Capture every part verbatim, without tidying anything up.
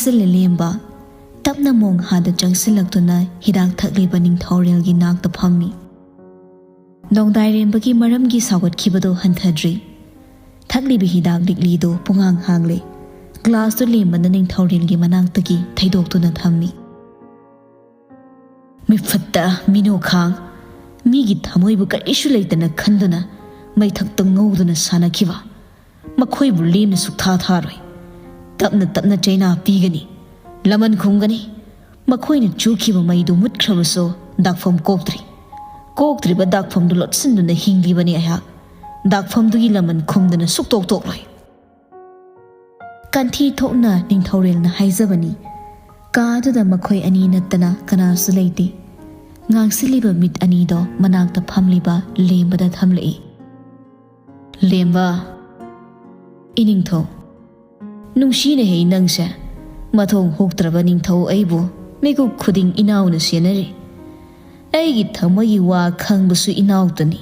ꯆꯪꯁꯤꯜꯂꯦ ꯂꯦꯝꯕ꯫ ꯇꯞꯅ ꯃꯣꯡꯍꯥꯗ ꯆꯪꯁꯤꯜꯂꯛꯇꯨꯅ ꯍꯤꯗꯥꯛ ꯊꯛꯂꯤꯕ ꯅꯤꯡꯊꯧꯔꯦꯜꯒꯤ ꯅꯥꯛꯇ ꯐꯝꯃꯤ꯫ ꯅꯣꯡꯗꯥꯏꯔꯦꯝꯕꯒꯤ ꯃꯔꯝꯒꯤ ꯁꯥꯎꯒꯠꯈꯤꯕꯗꯨ ꯍꯟꯊꯗ꯭ꯔꯤ꯫ ꯊꯛꯂꯤꯕ ꯍꯤꯗꯥꯛ ꯂꯤꯛꯂꯤꯗꯨ ꯄꯨꯡꯍꯥꯡ ꯍꯥꯡꯂꯦ꯫ ꯒ꯭ꯂꯥꯁꯇꯨ ꯂꯦꯝꯕꯅ ꯅꯤꯡꯊꯧꯔꯦꯜꯒꯤ ꯃꯅꯥꯛꯇꯒꯤ ꯊꯩꯗꯣꯛꯇꯨꯅ ꯊꯝꯃꯤ꯫ "ꯃꯤꯐꯠꯇ ꯃꯤꯅꯣꯈꯥꯡ, ꯃꯤꯒꯤ ꯊꯃꯣꯏꯕꯨ ꯀꯔꯤꯁꯨ ꯂꯩꯇꯅ ꯈꯟꯗꯨꯅ ꯃꯩꯊꯛꯇ ꯉꯧꯗꯨꯅ ꯁꯥꯟꯅꯈꯤꯕ ꯃꯈꯣꯏꯕꯨ ꯂꯦꯝꯅ ꯁꯨꯛꯊꯥ ꯊꯥꯔꯣꯏ꯫ ꯇꯞꯅ ꯇꯞꯅ ꯆꯩꯅꯥ ꯄꯤꯒꯅꯤ, ꯂꯃꯟ ꯈꯨꯝꯒꯅꯤ꯫ ꯃꯈꯣꯏꯅ ꯆꯨꯈꯤꯕ ꯃꯩꯗꯨ ꯃꯨꯠꯈ꯭ꯔꯕꯁꯨ ꯗꯥꯛꯐꯝ ꯀꯣꯛꯇ꯭ꯔꯤ꯫ ꯀꯣꯛꯇ꯭ꯔꯤꯕ ꯗꯥꯛꯐꯝꯗꯨ ꯂꯣꯠꯁꯤꯟꯗꯨꯅ ꯍꯤꯡꯂꯤꯕꯅꯤ ꯑꯩꯍꯥꯛ꯫ ꯗꯥꯛꯐꯝꯗꯨꯒꯤ ꯂꯃꯟ ꯈꯨꯝꯗꯅ ꯁꯨꯛꯇꯣꯛ ꯇꯣꯛꯂꯣꯏ"꯫ ꯀꯟꯊꯤ ꯊꯣꯛꯅ ꯅꯤꯡꯊꯧꯔꯦꯜꯅ ꯍꯥꯏꯖꯕꯅꯤ꯫ ꯀꯥ ꯑꯗꯨꯗ ꯃꯈꯣꯏ ꯑꯅꯤ ꯅꯠꯇꯅ ꯀꯅꯥꯁꯨ ꯂꯩꯇꯦ꯫ ꯉꯥꯡꯁꯤꯜꯂꯤꯕ ꯃꯤꯠ ꯑꯅꯤꯗꯣ ꯃꯅꯥꯛꯇ ꯐꯝꯂꯤꯕ ꯂꯦꯝꯕꯗ ꯊꯝꯂꯛꯏ꯫ "ꯂꯦꯝꯕ, ꯏꯅꯤꯡꯊꯧ, ꯅꯨꯡꯁꯤꯅꯦꯍꯦ ꯅꯪꯁꯦ꯫ ꯃꯊꯣꯡ ꯍꯨꯛꯇ꯭ꯔꯕ ꯅꯤꯡꯊꯧ ꯑꯩꯕꯨ ꯃꯤꯀꯨꯞ ꯈꯨꯗꯤꯡ ꯏꯅꯥꯎꯅ ꯁꯦꯟꯅꯔꯤ꯫ ꯑꯩꯒꯤ ꯊꯃꯣꯏꯒꯤ ꯋꯥ ꯈꯪꯕꯁꯨ ꯏꯅꯥꯎꯇꯅꯤ꯫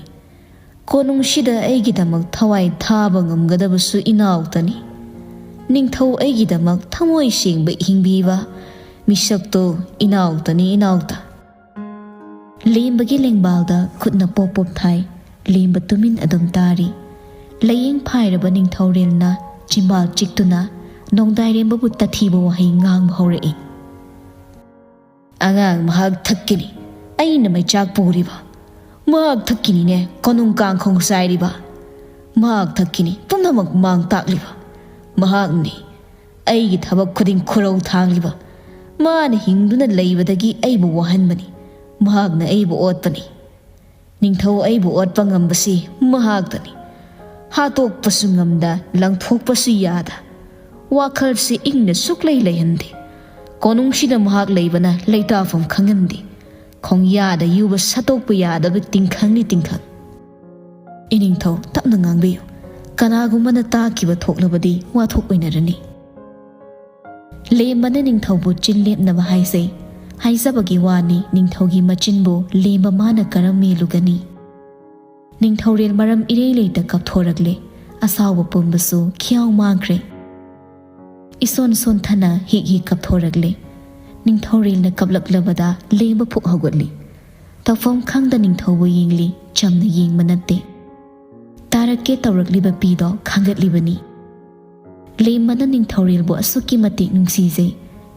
ꯀꯣꯅꯨꯡꯁꯤꯗ ꯑꯩꯒꯤꯗꯃꯛ ꯊꯋꯥꯏ ꯊꯥꯕ ꯉꯝꯒꯗꯕꯁꯨ ꯏꯅꯥꯎꯇꯅꯤ꯫ ꯅꯤꯡꯊꯧ ꯑꯩꯒꯤꯗꯃꯛ ꯊꯃꯣꯏ ꯁꯦꯡꯕ ꯍꯤꯡꯕꯤꯕ ꯃꯤꯁꯛꯇꯣ ꯏꯅꯥꯎꯇꯅꯤ, ꯏꯅꯥꯎꯇ"꯫ ꯂꯦꯝꯕꯒꯤ ꯂꯦꯡꯕꯥꯜꯗ ꯈꯨꯠꯅ ꯄꯣꯞ ꯄꯣꯞ ꯊꯥꯏ꯫ ꯂꯦꯝꯕ ꯇꯨꯃꯤꯟ ꯑꯗꯨꯝ ꯇꯥꯔꯤ꯫ ꯂꯥꯏꯌꯦꯡ ꯐꯥꯏꯔꯕ ꯅꯤꯡꯊꯧꯔꯦꯜꯅ ꯆꯤꯝꯕꯥꯜ ꯆꯤꯛꯇꯨꯅ ꯅꯣꯡꯗꯥꯏꯔꯦꯝꯕꯕꯨ ꯇꯥꯊꯤꯕ ꯋꯥꯍꯩ ꯉꯥꯡꯕ ꯍꯧꯔꯛꯏ꯫ "ꯑꯉꯥꯡ ꯃꯍꯥꯛ ꯊꯛꯀꯤꯅꯤ ꯑꯩꯅ ꯃꯩꯆꯥꯛ ꯄꯨꯔꯤꯕ꯫ ꯃꯍꯥꯛ ꯊꯛꯀꯤꯅꯤꯅꯦ ꯀꯣꯅꯨꯡ ꯀꯥꯡꯈꯣꯡ ꯆꯥꯏꯔꯤꯕ꯫ ꯃꯍꯥꯛ ꯊꯛꯀꯤꯅꯤ ꯄꯨꯝꯅꯃꯛ ꯃꯥꯡ ꯇꯥꯛꯂꯤꯕ꯫ ꯃꯍꯥꯛꯅꯤ ꯑꯩꯒꯤ ꯊꯕꯛ ꯈꯨꯗꯤꯡ ꯈꯨꯔꯧ ꯊꯥꯡꯂꯤꯕ꯫ ꯃꯥꯅ ꯍꯤꯡꯗꯨꯅ ꯂꯩꯕꯗꯒꯤ ꯑꯩꯕꯨ ꯋꯥꯍꯟꯕꯅꯤ꯫ ꯃꯍꯥꯛꯅ ꯑꯩꯕꯨ ꯑꯣꯠꯄꯅꯤ꯫ ꯅꯤꯡꯊꯧ ꯑꯩꯕꯨ ꯑꯣꯠꯄ ꯉꯝꯕꯁꯤ ꯃꯍꯥꯛꯇꯅꯤ꯫ ꯍꯥꯠꯇꯣꯛꯄꯁꯨ ꯉꯝꯗ, ꯂꯪꯊꯣꯛꯄꯁꯨ ꯌꯥꯗ, ꯋꯥꯈꯜꯁꯤ ꯏꯪꯅ ꯁꯨꯛꯂꯩ ꯂꯩꯍꯟꯗꯦ꯫ ꯀꯣꯅꯨꯡꯁꯤꯗ ꯃꯍꯥꯛ ꯂꯩꯕꯅ ꯂꯩꯇꯥꯐꯝ ꯈꯪꯍꯟꯗꯦ꯫ ꯈꯣꯡꯌꯥꯗ ꯌꯨꯕ ꯁꯠꯇꯣꯛꯄ ꯌꯥꯗꯕ ꯇꯤꯡꯈꯪꯅꯤ ꯇꯤꯡꯈꯪ"꯫ "ꯏꯅꯤꯡꯊꯧ, ꯇꯞꯅ ꯉꯥꯡꯕꯤꯌꯨ꯫ ꯀꯅꯥꯒꯨꯝꯕꯅ ꯇꯥꯈꯤꯕ ꯊꯣꯛꯂꯕꯗꯤ ꯋꯥꯊꯣꯛ ꯑꯣꯏꯅꯔꯅꯤ"꯫ ꯂꯦꯝꯕꯅ ꯅꯤꯡꯊꯧꯕꯨ ꯆꯤꯟ ꯂꯦꯞꯅꯕ ꯍꯥꯏꯖꯩ꯫ ꯍꯥꯏꯖꯕꯒꯤ ꯋꯥꯅꯤ, ꯅꯤꯡꯊꯧꯒꯤ ꯃꯆꯤꯟꯕꯨ ꯂꯦꯝꯕ ꯃꯥꯅ ꯀꯔꯝ ꯃꯦꯜꯂꯨꯒꯅꯤ? ꯅꯤꯡꯊꯧꯔꯦꯜ ꯃꯔꯝ ꯏꯔꯩ ꯂꯩꯇ ꯀꯞꯊꯣꯔꯛꯂꯦ꯫ ꯑꯁꯥꯎꯕ ꯄꯨꯝꯕꯁꯨ ꯈꯤꯌꯥꯎ ꯃꯥꯡꯈ꯭ꯔꯦ꯫ ꯏꯁꯣꯟ ꯁꯣꯟꯊꯅ ꯍꯤꯛ ꯍꯤꯛ ꯀꯞꯊꯣꯔꯛꯂꯦ꯫ ꯅꯤꯡꯊꯧꯔꯦꯜꯅ ꯀꯞꯂꯛꯂꯕꯗ ꯂꯦꯝꯕ ꯐꯨꯛ ꯍꯧꯒꯠꯂꯤ꯫ ꯇꯧꯐꯝ ꯈꯪꯗ ꯅꯤꯡꯊꯧꯕꯨ ꯌꯦꯡꯂꯤ, ꯆꯝꯅ ꯌꯦꯡꯕ ꯅꯠꯇꯦ꯫ ꯇꯥꯔꯛꯀꯦ ꯇꯧꯔꯛꯂꯤꯕ ꯄꯤꯗꯣ ꯈꯥꯡꯒꯠꯂꯤꯕꯅꯤ꯫ ꯂꯦꯝꯕꯅ ꯅꯤꯡꯊꯧꯔꯦꯜꯕꯨ ꯑꯁꯨꯛꯀꯤ ꯃꯇꯤꯛ ꯅꯨꯡꯁꯤꯖꯩ꯫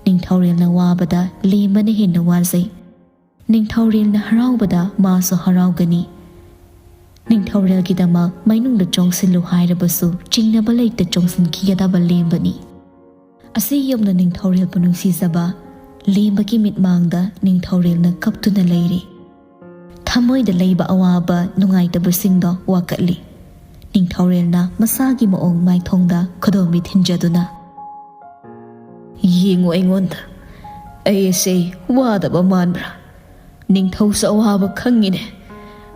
ꯅꯤꯡꯊꯧꯔꯦꯜꯅ ꯋꯥꯕꯗ ꯂꯦꯝꯕꯅ ꯍꯦꯟꯅ ꯋꯥꯖꯩ꯫ ꯅꯤꯡꯊꯧꯔꯦꯜꯅ ꯍꯔꯥꯎꯕꯗ ꯃꯥꯁꯨ ꯍꯔꯥꯎꯒꯅꯤ꯫ ꯅꯤꯡꯊꯧꯔꯦꯜꯒꯤꯗꯃꯛ ꯃꯩꯅꯨꯡꯗ ꯆꯣꯡꯁꯤꯜꯂꯨ ꯍꯥꯏꯔꯕꯁꯨ ꯆꯤꯡꯅꯕ ꯂꯩꯇ ꯆꯣꯡꯁꯤꯟꯈꯤꯒꯗꯕ ꯂꯦꯝꯕꯅꯤ꯫ ꯑꯁꯤ ꯌꯧꯅ ꯅꯤꯡꯊꯧꯔꯦꯜꯕꯨ ꯅꯨꯡꯁꯤꯖꯕ ꯂꯦꯝꯕꯒꯤ ꯃꯤꯠꯃꯥꯡꯗ ꯅꯤꯡꯊꯧꯔꯦꯜꯅ ꯀꯞꯇꯨꯅ ꯂꯩꯔꯤ꯫ ꯊꯃꯣꯏꯗ ꯂꯩꯕ ꯑꯋꯥꯕ ꯅꯨꯡꯉꯥꯏꯇꯕꯁꯤꯡꯗꯣ ꯋꯥꯀꯠꯂꯤ꯫ ꯅꯤꯡꯊꯧꯔꯦꯜꯅ ꯃꯁꯥꯒꯤ ꯃꯑꯣꯡ ꯃꯥꯏꯊꯣꯡꯗ ꯈꯨꯗꯣꯝꯕꯤ ꯊꯤꯟꯖꯗꯨꯅ, "ꯌꯦꯡꯉꯨ ꯑꯩꯉꯣꯟꯗ, ꯑꯩ ꯑꯁꯦ ꯋꯥꯗꯕ ꯃꯥꯟꯕ꯭ꯔꯥ? ꯅꯤꯡꯊꯧꯁꯨ ꯑꯋꯥꯕ ꯈꯪꯉꯤꯅꯦ꯫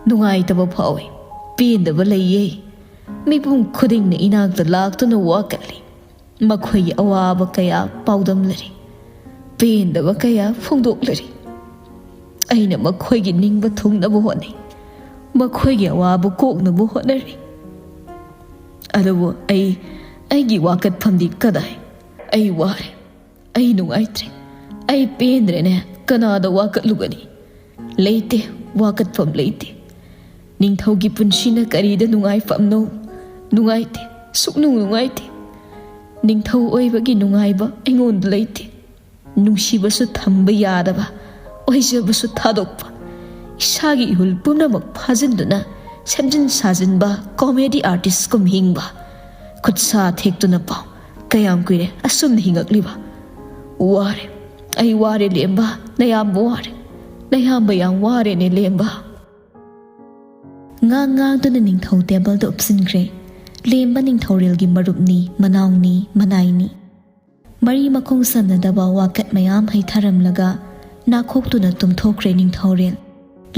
ꯅꯨꯡꯉꯥꯏꯇꯕ ꯐꯥꯎꯏ, ꯄꯦꯟꯗꯕ ꯂꯩꯌꯦ꯫ ꯃꯤꯄꯨꯝ ꯈꯨꯗꯤꯡꯅ ꯏꯅꯥꯛꯇ ꯂꯥꯛꯇꯨꯅ ꯋꯥꯀꯠꯂꯤ꯫ ꯃꯈꯣꯏꯒꯤ ꯑꯋꯥꯕ ꯀꯌꯥ ꯄꯥꯎꯗꯝꯂꯔꯤ, ꯄꯦꯟꯗꯕ ꯀꯌꯥ ꯐꯣꯡꯗꯣꯛꯂꯔꯤ꯫ ꯑꯩꯅ ꯃꯈꯣꯏꯒꯤ ꯅꯤꯡꯕ ꯊꯨꯡꯅꯕ ꯍꯣꯠꯅꯩ, ꯃꯈꯣꯏꯒꯤ ꯑꯋꯥꯕ ꯀꯣꯛꯅꯕ ꯍꯣꯠꯅꯔꯤ꯫ ꯑꯗꯨꯕꯨ ꯑꯩ, ꯑꯩꯒꯤ ꯋꯥꯀꯠꯐꯝꯗꯤ ꯀꯗꯥꯏ? ꯑꯩ ꯋꯥꯔꯦ, ꯑꯩ ꯅꯨꯡꯉꯥꯏꯇ꯭ꯔꯦ, ꯑꯩ ꯄꯦꯟꯗ꯭ꯔꯦꯅꯦ꯫ ꯀꯅꯥꯗ ꯋꯥꯀꯠꯂꯨꯒꯅꯤ? ꯂꯩꯇꯦ, ꯋꯥꯀꯠꯐꯝ ꯂꯩꯇꯦ꯫ ꯅꯤꯡꯊꯧꯒꯤ ꯄꯨꯟꯁꯤꯅ ꯀꯔꯤꯗ ꯅꯨꯡꯉꯥꯏꯐꯝꯅꯣ? ꯅꯨꯡꯉꯥꯏꯇꯦ, ꯁꯨꯛꯅꯨꯡ ꯅꯨꯡꯉꯥꯏꯇꯦ꯫ ꯅꯤꯡꯊꯧ ꯑꯣꯏꯕꯒꯤ ꯅꯨꯡꯉꯥꯏꯕ ꯑꯩꯉꯣꯟꯗ ꯂꯩꯇꯦ꯫ ꯅꯨꯡꯁꯤꯕꯁꯨ ꯊꯝꯕ ꯌꯥꯗꯕ, ꯑꯣꯏꯖꯕꯁꯨ ꯊꯥꯗꯣꯛꯄ, ꯏꯁꯥꯒꯤ ꯏꯍꯨꯜ ꯄꯨꯝꯅꯃꯛ ꯐꯥꯖꯤꯟꯗꯨꯅ ꯁꯦꯝꯖꯤꯟ ꯁꯥꯖꯤꯟꯕ comedy artist ꯀꯨꯝ ꯍꯤꯡꯕ, ꯈꯨꯠꯁꯥ ꯊꯦꯛꯇꯨꯅ ꯄꯥꯎ꯫ ꯀꯌꯥꯝ ꯀꯨꯏꯔꯦ ꯑꯁꯨꯝꯅ ꯍꯤꯡꯉꯛꯂꯤꯕ? ꯋꯥꯔꯦ, ꯑꯩ ꯋꯥꯔꯦ ꯂꯦꯝꯕ, ꯅꯌꯥꯝꯕ ꯋꯥꯔꯦ, ꯅꯌꯥꯝꯕ ꯌꯥꯝ ꯋꯥꯔꯦꯅꯦ ꯂꯦꯝꯕ"꯫ ꯉꯥꯡ ꯉꯥꯡꯗꯨꯅ ꯅꯤꯡꯊꯧ ꯇꯦꯕꯜꯗ ꯎꯞꯁꯤꯟꯈ꯭ꯔꯦ꯫ ꯂꯦꯝꯕ ꯅꯤꯡꯊꯧꯔꯦꯜꯒꯤ ꯃꯔꯨꯞꯅꯤ, ꯃꯅꯥꯎꯅꯤ, ꯃꯅꯥꯏꯅꯤ꯫ ꯃꯔꯤ ꯃꯈꯣꯡ ꯁꯝꯅꯗꯕ ꯋꯥꯀꯠ ꯃꯌꯥꯝ ꯍꯩꯊꯔꯝꯂꯒ ꯅꯥꯈꯣꯛꯇꯨꯅ ꯇꯨꯝꯊꯣꯛꯈ꯭ꯔꯦ ꯅꯤꯡꯊꯧꯔꯦꯜ꯫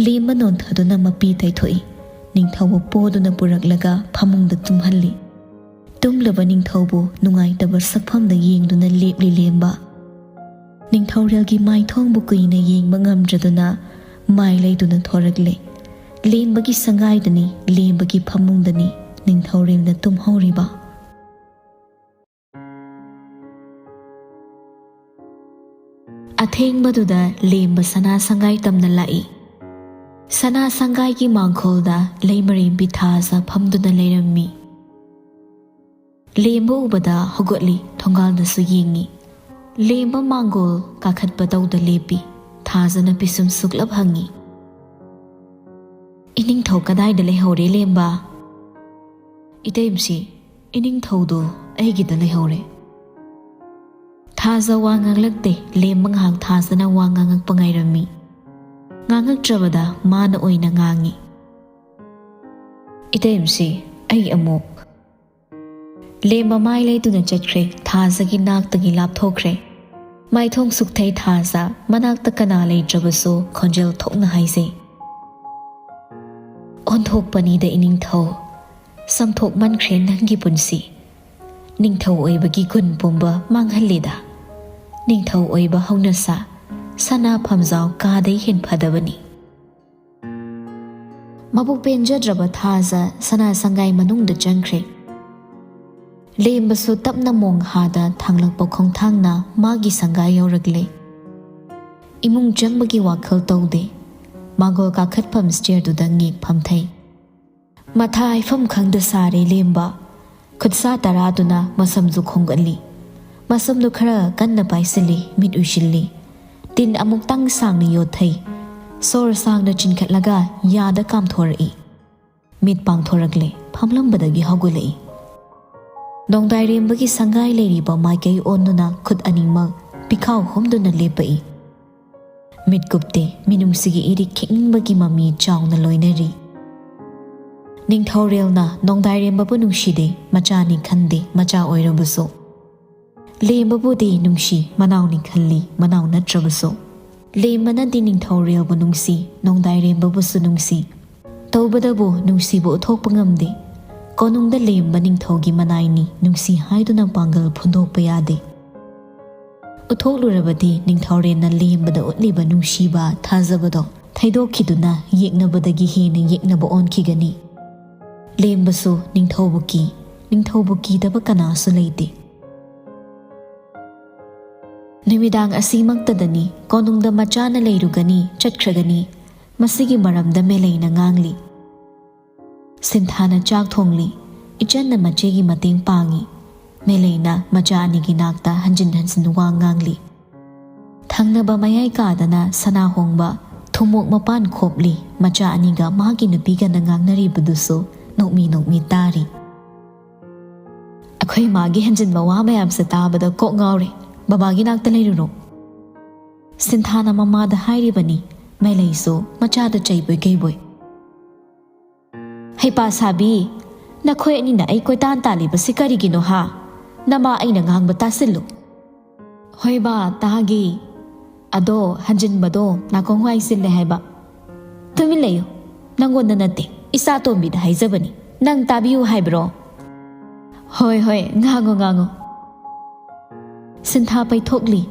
ꯂꯦꯝꯕ ꯅꯣꯟꯊꯗꯨꯅ ꯃꯄꯤ ꯇꯩꯊꯣꯛꯏ꯫ ꯅꯤꯡꯊꯧꯕꯨ ꯄꯣꯗꯨꯅ ꯄꯨꯔꯛꯂꯒ ꯐꯃꯨꯡꯗ ꯇꯨꯝꯍꯜꯂꯤ꯫ ꯇꯨꯝꯂꯕ ꯅꯤꯡꯊꯧꯕꯨ ꯅꯨꯡꯉꯥꯏꯇꯕ ꯁꯛꯐꯝꯗ ꯌꯦꯡꯗꯨꯅ ꯂꯦꯞꯂꯤ ꯂꯦꯝꯕ꯫ ꯅꯤꯡꯊꯧꯔꯦꯜꯒꯤ ꯃꯥꯏꯊꯣꯡꯕꯨ ꯀꯨꯏꯅ ꯌꯦꯡꯕ ꯉꯝꯗ꯭ꯔꯗꯨꯅ ꯃꯥꯏ ꯂꯩꯗꯨꯅ ꯊꯣꯔꯛꯂꯦ꯫ ꯂꯦꯝꯕꯒꯤ ꯁꯪꯒꯥꯏꯗꯅꯤ, ꯂꯦꯝꯕꯒꯤ ꯐꯃꯨꯡꯗꯅꯤ ꯅꯤꯡꯊꯧꯔꯦꯜꯅ ꯇꯨꯝꯍꯧꯔꯤꯕ꯫ ꯑꯊꯦꯡꯕꯗꯨꯗ ꯂꯦꯝꯕ ꯁꯅꯥ ꯁꯪꯒꯥꯏ ꯇꯝꯅ ꯂꯥꯛꯏ꯫ ꯁꯅꯥ ꯁꯪꯒꯥꯏꯒꯤ ꯃꯥꯡꯈꯣꯜꯗ ꯂꯩꯃꯔꯦꯝꯕꯤ ꯊꯥꯖ ꯐꯝꯗꯨꯅ ꯂꯩꯔꯝꯃꯤ꯫ ꯂꯦꯝꯕ ꯎꯕꯗ ꯍꯧꯒꯠꯂꯤ, ꯊꯣꯡꯒꯥꯜꯗꯁꯨ ꯌꯦꯡꯉꯤ꯫ ꯂꯦꯝꯕ ꯃꯥꯡꯒꯣꯜ ꯀꯥꯈꯠꯄ ꯇꯧꯗ ꯂꯦꯞꯄꯤ꯫ ꯊꯥꯖꯅ ꯄꯤꯁꯨꯝ ꯁꯨꯛꯂꯞ ꯍꯪꯉꯤ꯫ "ꯏꯅꯤꯡꯊꯧ ꯀꯗꯥꯏꯗ ꯂꯩꯍꯧꯔꯦ, ꯂꯦꯝꯕ?" "ꯏꯇꯩꯃꯁꯤ, ꯏꯅꯤꯡꯊꯧꯗꯨ ꯑꯩꯒꯤꯗ ꯂꯩꯍꯧꯔꯦ꯫" ꯊꯥꯖ ꯋꯥ ꯉꯥꯡꯂꯛꯇꯦ꯫ ꯂꯦꯝꯕ ꯉꯥꯏꯍꯥꯛ ꯊꯥꯖꯅ ꯋꯥ ꯉꯥꯡꯉꯛꯄ ꯉꯥꯏꯔꯝꯃꯤ꯫ ꯉꯥꯡꯉꯛꯇ꯭ꯔꯕꯗ ꯃꯥꯅ ꯑꯣꯏꯅ ꯉꯥꯡꯉꯤ꯫ "ꯏꯇꯩꯃꯁꯤ, ꯑꯩ ꯑꯃꯨꯛ..." ꯂꯦꯝꯕ ꯃꯥꯏ ꯂꯩꯇꯨꯅ ꯆꯠꯈ꯭ꯔꯦ꯫ ꯊꯥꯖꯒꯤ ꯅꯥꯛꯇꯒꯤ ꯂꯥꯞꯊꯣꯛꯈ꯭ꯔꯦ꯫ ꯃꯥꯏꯊꯣꯡ ꯁꯨꯛꯊꯩ ꯊꯥꯖ, ꯃꯅꯥꯛꯇ ꯀꯅꯥ ꯂꯩꯇ꯭ꯔꯕꯁꯨ ꯈꯣꯟꯖꯦꯜ ꯊꯣꯛꯅ ꯍꯥꯏꯖꯩ꯫ "ꯑꯣꯟꯊꯣꯛꯄꯅꯤꯗ ꯏꯅꯤꯡꯊꯧ, ꯁꯪꯊꯣꯛꯃꯟꯈ꯭ꯔꯦ ꯅꯪꯒꯤ ꯄꯨꯟꯁꯤ꯫ ꯅꯤꯡꯊꯧ ꯑꯣꯏꯕꯒꯤ ꯒꯨꯟ ꯄꯨꯝꯕ ꯃꯥꯡꯍꯜꯂꯦꯗ꯫ ꯅꯤꯡꯊꯧ ꯑꯣꯏꯕ ꯍꯧꯅꯁꯥ, ꯁꯅꯥ ꯐꯝꯖꯥꯎ ꯀꯥꯗꯩ ꯍꯦꯟ ꯐꯗꯕꯅꯤ꯫" ꯃꯕꯨꯛ ꯄꯦꯟꯖꯗ꯭ꯔꯕ ꯊꯥꯖ ꯁꯅꯥ ꯁꯪꯒꯥꯏ ꯃꯅꯨꯡꯗ ꯆꯪꯈ꯭ꯔꯦ꯫ ꯂꯦꯝꯕꯁꯨ ꯇꯞꯅ ꯃꯣꯡꯍꯥꯗ ꯊꯥꯡꯂꯛꯄ ꯈꯣꯡꯊꯥꯡꯅ ꯃꯥꯒꯤ ꯁꯪꯒꯥꯏ ꯌꯧꯔꯛꯂꯦ꯫ ꯏꯃꯨꯡ ꯆꯪꯕꯒꯤ ꯋꯥꯈꯜ ꯇꯧꯗꯦ꯫ ꯃꯥꯡꯒꯣꯜ ꯀꯥꯈꯠꯐꯝ ꯁ꯭ꯇꯦꯌꯔꯗꯨꯗ ꯉꯦꯛ ꯐꯝꯊꯩ꯫ ꯃꯊꯥ ꯍꯥꯏꯐꯝ ꯈꯪꯗ ꯁꯥꯔꯦ ꯂꯦꯝꯕ꯫ ꯈꯨꯠꯁꯥ ꯇꯔꯥꯗꯨꯅ ꯃꯁꯝꯗꯨ ꯈꯣꯝꯒꯠꯂꯤ꯫ ꯃꯁꯝꯗꯨ ꯈꯔ ꯀꯟꯅ ꯄꯥꯏꯁꯤꯜꯂꯤ, ꯃꯤꯠ ꯎꯏꯁꯤꯜꯂꯤ꯫ ꯇꯤꯟ ꯑꯃꯨꯛꯇꯪ ꯁꯥꯡꯅ ꯌꯣꯠꯊꯩ꯫ ꯁꯣꯔ ꯁꯥꯡꯅ ꯆꯤꯟꯈꯠꯂꯒ ꯌꯥꯗ ꯀꯥꯝꯊꯣꯔꯛꯏ꯫ ꯃꯤꯠ ꯄꯥꯡꯊꯣꯔꯛꯂꯦ, ꯐꯝꯂꯝꯕꯗꯒꯤ ꯍꯧꯒꯠꯂꯛꯏ꯫ ꯅꯣꯡꯗꯥꯏꯔꯦꯝꯕꯒꯤ ꯁꯪꯒꯥꯏ ꯂꯩꯔꯤꯕ ꯃꯥꯏꯀꯩ ꯑꯣꯟꯗꯨꯅ ꯈꯨꯠ ꯑꯅꯤꯃꯛ ꯄꯤꯈꯥꯎ ꯍꯨꯝꯗꯨꯅ ꯂꯦꯞꯄꯛꯏ꯫ ꯃꯤꯠ ꯀꯨꯞꯇꯦ, ꯃꯤꯅꯨꯡꯁꯤꯒꯤ ꯏꯔꯤꯛ ꯈꯤꯛꯅꯤꯡꯕꯒꯤ ꯃꯃꯤ ꯆꯥꯎꯅ ꯂꯣꯏꯅꯔꯤ꯫ ꯅꯤꯡꯊꯧꯔꯦꯜꯅ ꯅꯣꯡꯗꯥꯏꯔꯦꯝꯕꯕꯨ ꯅꯨꯡꯁꯤꯗꯦ, ꯃꯆꯥꯅꯤ ꯈꯟꯗꯦ, ꯃꯆꯥ ꯑꯣꯏꯔꯕꯁꯨ꯫ ꯂꯦꯝꯕꯕꯨꯗꯤ ꯅꯨꯡꯁꯤ, ꯃꯅꯥꯎꯅꯤ ꯈꯜꯂꯤ, ꯃꯅꯥꯎ ꯅꯠꯇ꯭ꯔꯕꯁꯨ꯫ ꯂꯦꯝꯕꯅꯗꯤ ꯅꯤꯡꯊꯧꯔꯦꯜꯕꯨ ꯅꯨꯡꯁꯤ, ꯅꯣꯡꯗꯥꯏꯔꯦꯝꯕꯕꯨꯁꯨ ꯅꯨꯡꯁꯤ꯫ ꯇꯧꯕꯗꯕꯨ ꯅꯨꯡꯁꯤꯕ ꯎꯠꯊꯣꯛꯄ ꯉꯝꯗꯦ꯫ ꯀꯣꯅꯨꯡꯗ ꯂꯦꯝꯕ ꯅꯤꯡꯊꯧꯒꯤ ꯃꯅꯥꯏꯅꯤ, ꯅꯨꯡꯁꯤ ꯍꯥꯏꯗꯨꯅ ꯄꯥꯡꯒꯜ ꯐꯣꯡꯗꯣꯛꯄ ꯌꯥꯗꯦ꯫ ꯎꯠꯊꯣꯛꯂꯨꯔꯕꯗꯤ ꯅꯤꯡꯊꯧꯔꯦꯜꯅ ꯂꯦꯝꯕꯗ ꯎꯠꯂꯤꯕ ꯅꯨꯡꯁꯤꯕ, ꯊꯥꯖꯕꯗꯣ ꯊꯩꯗꯣꯛꯈꯤꯗꯨꯅ ꯌꯦꯛꯅꯕꯗꯒꯤ ꯍꯦꯟꯅ ꯌꯦꯛꯅꯕ ꯑꯣꯟꯈꯤꯒꯅꯤ꯫ ꯂꯦꯝꯕꯁꯨ ꯅꯤꯡꯊꯧꯕꯨ ꯀꯤ, ꯅꯤꯡꯊꯧꯕꯨ ꯀꯤꯗꯕ ꯀꯅꯥꯁꯨ ꯂꯩꯇꯦ꯫ ꯅꯨꯃꯤꯗꯥꯡ ꯑꯁꯤꯃꯛꯇꯗꯅꯤ ꯀꯣꯅꯨꯡꯗ ꯃꯆꯥꯅ ꯂꯩꯔꯨꯒꯅꯤ, ꯆꯠꯈ꯭ꯔꯒꯅꯤ꯫ ꯃꯁꯤꯒꯤ ꯃꯔꯝꯗ ꯃꯦꯂꯩꯅ ꯉꯥꯡꯂꯤ꯫ ꯁꯤꯟꯊꯥꯅ ꯆꯥꯛ ꯊꯣꯡꯂꯤ꯫ ꯏꯆꯟꯅ ꯃꯆꯦꯒꯤ ꯃꯇꯦꯡ ꯄꯥꯡꯉꯤ꯫ ꯃꯦꯂꯩꯅ ꯃꯆꯥ ꯑꯅꯤꯒꯤ ꯅꯥꯛꯇ ꯍꯟꯖꯤꯟ ꯍꯟꯖꯤꯟ ꯋꯥ ꯉꯥꯡꯂꯤ꯫ ꯊꯪꯅꯕ ꯃꯌꯥꯏ ꯀꯥꯗꯅ ꯁꯅꯥ ꯍꯣꯡꯕ ꯊꯨꯝꯃꯣꯛ ꯃꯄꯥꯟ ꯈꯣꯞꯂꯤ꯫ ꯃꯆꯥ ꯑꯅꯤꯒ ꯃꯍꯥꯛꯀꯤ ꯅꯨꯄꯤꯒꯅ ꯉꯥꯡꯅꯔꯤꯕꯗꯨꯁꯨ ꯅꯣꯛꯃꯤ ꯅꯣꯛꯃꯤ ꯇꯥꯔꯤ꯫ "ꯑꯩꯈꯣꯏ ꯃꯥꯒꯤ ꯍꯦꯟꯖꯤꯟꯕ ꯋꯥ ꯃꯌꯥꯝꯁꯦ ꯇꯥꯕꯗ ꯀꯣꯛ ꯉꯥꯎꯔꯦ꯫ ꯕꯕꯥꯒꯤ ꯅꯥꯛꯇ ꯂꯩꯔꯨꯔꯣ," ꯁꯤꯟꯊꯥꯅ ꯃꯃꯥꯗ ꯍꯥꯏꯔꯤꯕꯅꯤ꯫ ꯃꯦꯂꯩꯁꯨ ꯃꯆꯥꯗ ꯆꯩꯕꯣꯏ ꯀꯩꯕꯣꯏ꯫ "ꯍꯩꯄꯥ ꯁꯥꯕꯤ, ꯅꯈꯣꯏ ꯑꯅꯤꯅ ꯑꯩ ꯀꯣꯏꯇꯥꯟ ꯇꯥꯜꯂꯤꯕꯁꯤ ꯀꯔꯤꯒꯤꯅꯣ ꯍꯥ? ꯅꯃꯥ ꯑꯩꯅ ꯉꯥꯡꯕ ꯇꯥꯁꯤꯜꯂꯨ꯫" "ꯍꯣꯏ ꯕꯥ, ꯇꯥꯒꯦ꯫ ꯑꯗꯣ ꯍꯟꯖꯤꯟꯕꯗꯣ ꯅꯥꯀꯣꯡ ꯋꯥꯏ ꯆꯤꯜꯂꯦ ꯍꯥꯏꯕ꯫" "ꯇꯨꯃꯤꯟ ꯂꯩꯌꯨ꯫ ꯅꯪꯉꯣꯟꯗ ꯅꯠꯇꯦ, ꯏꯆꯥ ꯇꯣꯝꯕꯤꯗ ꯍꯥꯏꯖꯕꯅꯤ꯫ ꯅꯪ ꯇꯥꯕꯤꯌꯨ ꯍꯥꯏꯕ꯭ꯔꯣ?" "ꯍꯣꯏ, ꯍꯣꯏ, ꯉꯥꯡꯉꯣ, ꯉꯥꯡꯉꯣ꯫" ꯁꯤꯟꯊꯥ ꯄꯩꯊꯣꯛꯂꯤ꯫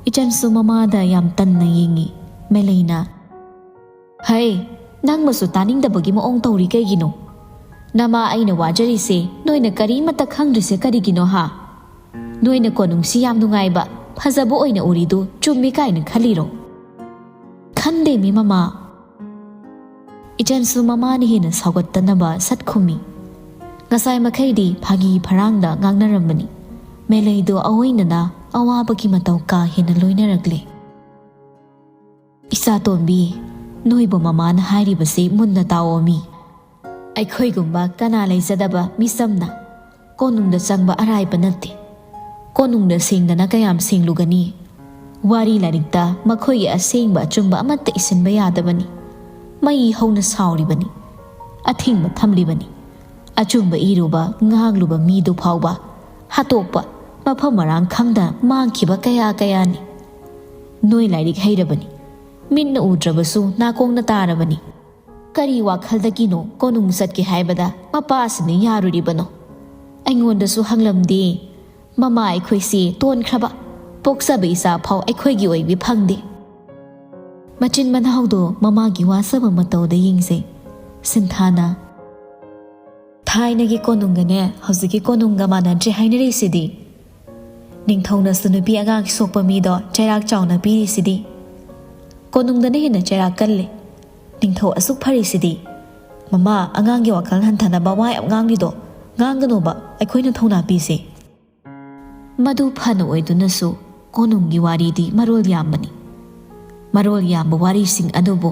ꯏꯆꯟꯁꯨ ꯃꯃꯥꯗ ꯌꯥꯝ ꯇꯟꯅ ꯌꯦꯡꯉꯤ꯫ ꯃꯦꯂꯩꯅ, "ꯍꯩ, ꯅꯪꯃꯁꯨ ꯇꯥꯅꯤꯡꯗꯕꯒꯤ ꯃꯑꯣꯡ ꯇꯧꯔꯤ ꯀꯩꯒꯤꯅꯣ? ꯅꯃꯥ ꯑꯩꯅ ꯋꯥꯖꯔꯤꯁꯦ ꯅꯣꯏꯅ ꯀꯔꯤꯃꯠꯇ ꯈꯪꯗ꯭ꯔꯤꯁꯦ ꯀꯔꯤꯒꯤꯅꯣ ꯍꯥ? ꯅꯣꯏꯅ ꯀꯣꯅꯨꯡꯁꯤ ꯌꯥꯝ ꯅꯨꯡꯉꯥꯏꯕ, ꯐꯖꯕ ꯑꯣꯏꯅ ꯎꯔꯤꯗꯨ ꯆꯨꯝꯃꯤ ꯀꯥꯏꯅ ꯈꯜꯂꯤꯔꯣ?" "ꯈꯟꯗꯦꯃꯤ ꯃꯃꯥ꯫" ꯏꯆꯟꯁꯨ ꯃꯃꯥꯅ ꯍꯦꯟꯅ ꯁꯥꯎꯒꯠꯇꯅꯕ ꯁꯠ ꯈꯨꯝꯃꯤ꯫ ꯉꯁꯥꯏ ꯃꯈꯩꯗꯤ ꯐꯥꯒꯤ ꯐꯔꯥꯡꯗ ꯉꯥꯡꯅꯔꯝꯕꯅꯤ꯫ ꯃꯦꯂꯩꯗꯣ ꯑꯑꯣꯏꯅꯅ ꯑꯋꯥꯕꯒꯤ ꯃꯇꯧ ꯀꯥ ꯍꯦꯟꯅ ꯂꯣꯏꯅꯔꯛꯂꯦ꯫ "ꯏꯆꯥꯇꯣꯝꯕꯤ, ꯅꯣꯏꯕꯨ ꯃꯃꯥꯅ ꯍꯥꯏꯔꯤꯕꯁꯤ ꯃꯨꯟꯅ ꯇꯥꯑꯣꯃꯤ꯫ ꯑꯩꯈꯣꯏꯒꯨꯝꯕ ꯀꯅꯥ ꯂꯩꯖꯗꯕ ꯃꯤꯆꯝꯅ ꯀꯣꯅꯨꯡꯗ ꯆꯪꯕ ꯑꯔꯥꯏꯕ ꯅꯠꯇꯦ꯫ ꯀꯣꯅꯨꯡꯗ ꯁꯦꯡꯗꯅ ꯀꯌꯥꯝ ꯁꯦꯡꯂꯨꯒꯅꯤ? ꯋꯥꯔꯤ ꯂꯥꯏꯔꯤꯛꯇ ꯃꯈꯣꯏꯒꯤ ꯑꯁꯦꯡꯕ ꯑꯆꯨꯝꯕ ꯑꯃꯠꯇ ꯏꯁꯤꯟꯕ ꯌꯥꯗꯕꯅꯤ꯫ ꯃꯩ ꯍꯧꯅ ꯁꯥꯎꯔꯤꯕꯅꯤ꯫ ꯑꯊꯤꯡꯕ ꯊꯝꯂꯤꯕꯅꯤ꯫ ꯑꯆꯨꯝꯕ ꯏꯔꯨꯕ, ꯉꯥꯡꯂꯨꯕ ꯃꯤꯗꯨ ꯐꯥꯎꯕ ꯍꯥꯠꯇꯣꯛꯄ, ꯃꯐꯝ ꯃꯔꯥꯡ ꯈꯪꯗ ꯃꯥꯡꯈꯤꯕ ꯀꯌꯥ ꯀꯌꯥꯅꯤ꯫ ꯅꯣꯏ ꯂꯥꯏꯔꯤꯛ ꯍꯩꯔꯕꯅꯤ꯫ ꯃꯤꯠꯅ ꯎꯗ꯭ꯔꯕꯁꯨ ꯅꯥꯀꯣꯡꯅ ꯇꯥꯔꯕꯅꯤ꯫ ꯀꯔꯤ ꯋꯥꯈꯜꯗꯒꯤꯅꯣ ꯀꯣꯅꯨꯡ ꯆꯠꯀꯦ ꯍꯥꯏꯕꯗ ꯃꯄꯥꯁꯤꯅ ꯌꯥꯔꯨꯔꯤꯕꯅꯣ? ꯑꯩꯉꯣꯟꯗꯁꯨ ꯍꯪꯂꯝꯗꯦ꯫ ꯃꯃꯥ ꯑꯩꯈꯣꯏꯁꯤ ꯇꯣꯟꯈ꯭ꯔꯕ, ꯄꯣꯛꯆꯕ ꯏꯆꯥ ꯐꯥꯎ ꯑꯩꯈꯣꯏꯒꯤ ꯑꯣꯏꯕꯤ ꯐꯪꯗꯦ꯫" ꯃꯆꯤꯟ ꯃꯅꯥꯎꯗꯣ ꯃꯃꯥꯒꯤ ꯋꯥꯖꯕ ꯃꯇꯧꯗ ꯌꯦꯡꯖꯩ꯫ ꯁꯤꯟꯊꯥꯅ, "ꯊꯥꯏꯅꯒꯤ ꯀꯣꯅꯨꯡꯒꯅꯦ ꯍꯧꯖꯤꯛꯀꯤ ꯀꯣꯅꯨꯡꯒ ꯃꯥꯟꯅꯗ꯭ꯔꯦ ꯍꯥꯏꯅꯔꯤꯁꯤꯗꯤ꯫ ꯅꯤꯡꯊꯧꯅꯁꯨ ꯅꯨꯄꯤ ꯑꯉꯥꯡ ꯁꯣꯛꯄ ꯃꯤꯗꯣ ꯆꯩꯔꯥꯛ ꯆꯥꯎꯅ ꯄꯤꯔꯤꯁꯤꯗꯤ꯫ ꯀꯣꯅꯨꯡꯗꯅ ꯍꯦꯟꯅ ꯆꯩꯔꯥꯛ ꯀꯜꯂꯦ꯫ ꯅꯤꯡꯊꯧ ꯑꯁꯨꯛ ꯐꯔꯤꯁꯤꯗꯤ꯫ ꯃꯃꯥ, ꯑꯉꯥꯡꯒꯤ ꯋꯥꯈꯜ ꯍꯟꯊꯅꯕ ꯋꯥ ꯌꯥꯝ ꯉꯥꯡꯂꯤꯗꯣ ꯉꯥꯡꯒꯅꯣꯕ, ꯑꯩꯈꯣꯏꯅ ꯊꯧꯅꯥ ꯄꯤꯁꯦ꯫ ꯃꯗꯨ ꯐꯅ ꯑꯣꯏꯗꯨꯅꯁꯨ ꯀꯣꯅꯨꯡꯒꯤ ꯋꯥꯔꯤꯗꯤ ꯃꯔꯣꯜ ꯌꯥꯝꯕꯅꯤ꯫ ꯃꯔꯣꯜ ꯌꯥꯝꯕ ꯋꯥꯔꯤꯁꯤꯡ ꯑꯗꯨꯕꯨ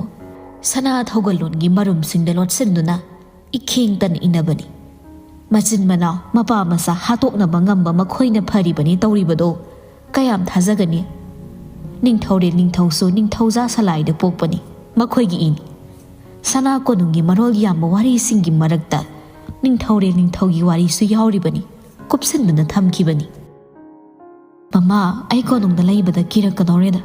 ꯁꯅꯥ ꯊꯧꯒꯜꯂꯣꯟꯒꯤ ꯃꯔꯨꯝꯁꯤꯡꯗ ꯂꯣꯠꯁꯤꯟꯗꯨꯅ ꯏꯈꯦꯡꯇꯅ ꯏꯟꯅꯕꯅꯤ꯫ ꯃꯆꯤꯟ ꯃꯅꯥꯎ, ꯃꯄꯥ ꯃꯆꯥ ꯍꯥꯠꯇꯣꯛꯅꯕ ꯉꯝꯕ ꯃꯈꯣꯏꯅ ꯐꯔꯤꯕꯅꯤ ꯇꯧꯔꯤꯕꯗꯣ ꯀꯌꯥꯝ ꯊꯥꯖꯒꯅꯤ? ꯅꯤꯡꯊꯧꯔꯦꯜ ꯅꯤꯡꯊꯧꯁꯨ ꯅꯤꯡꯊꯧꯖꯥ ꯁꯂꯥꯏꯗ ꯄꯣꯛꯄꯅꯤ꯫ ꯃꯈꯣꯏꯒꯤ ꯏꯅꯤ꯫ ꯁꯅꯥ ꯀꯣꯅꯨꯡꯒꯤ ꯃꯔꯣꯜ ꯌꯥꯝꯕ ꯋꯥꯔꯤꯁꯤꯡꯒꯤ ꯃꯔꯛꯇ ꯅꯤꯡꯊꯧꯔꯦꯜ ꯅꯤꯡꯊꯧꯒꯤ ꯋꯥꯔꯤꯁꯨ ꯌꯥꯎꯔꯤꯕꯅꯤ꯫ ꯀꯨꯞꯁꯤꯟꯗꯨꯅ ꯊꯝꯈꯤꯕꯅꯤ꯫ "ꯃꯃꯥ, ꯑꯩ ꯀꯣꯅꯨꯡꯗ ꯂꯩꯕꯗ ꯀꯤꯔꯛꯀꯗꯧꯔꯦꯗ꯫"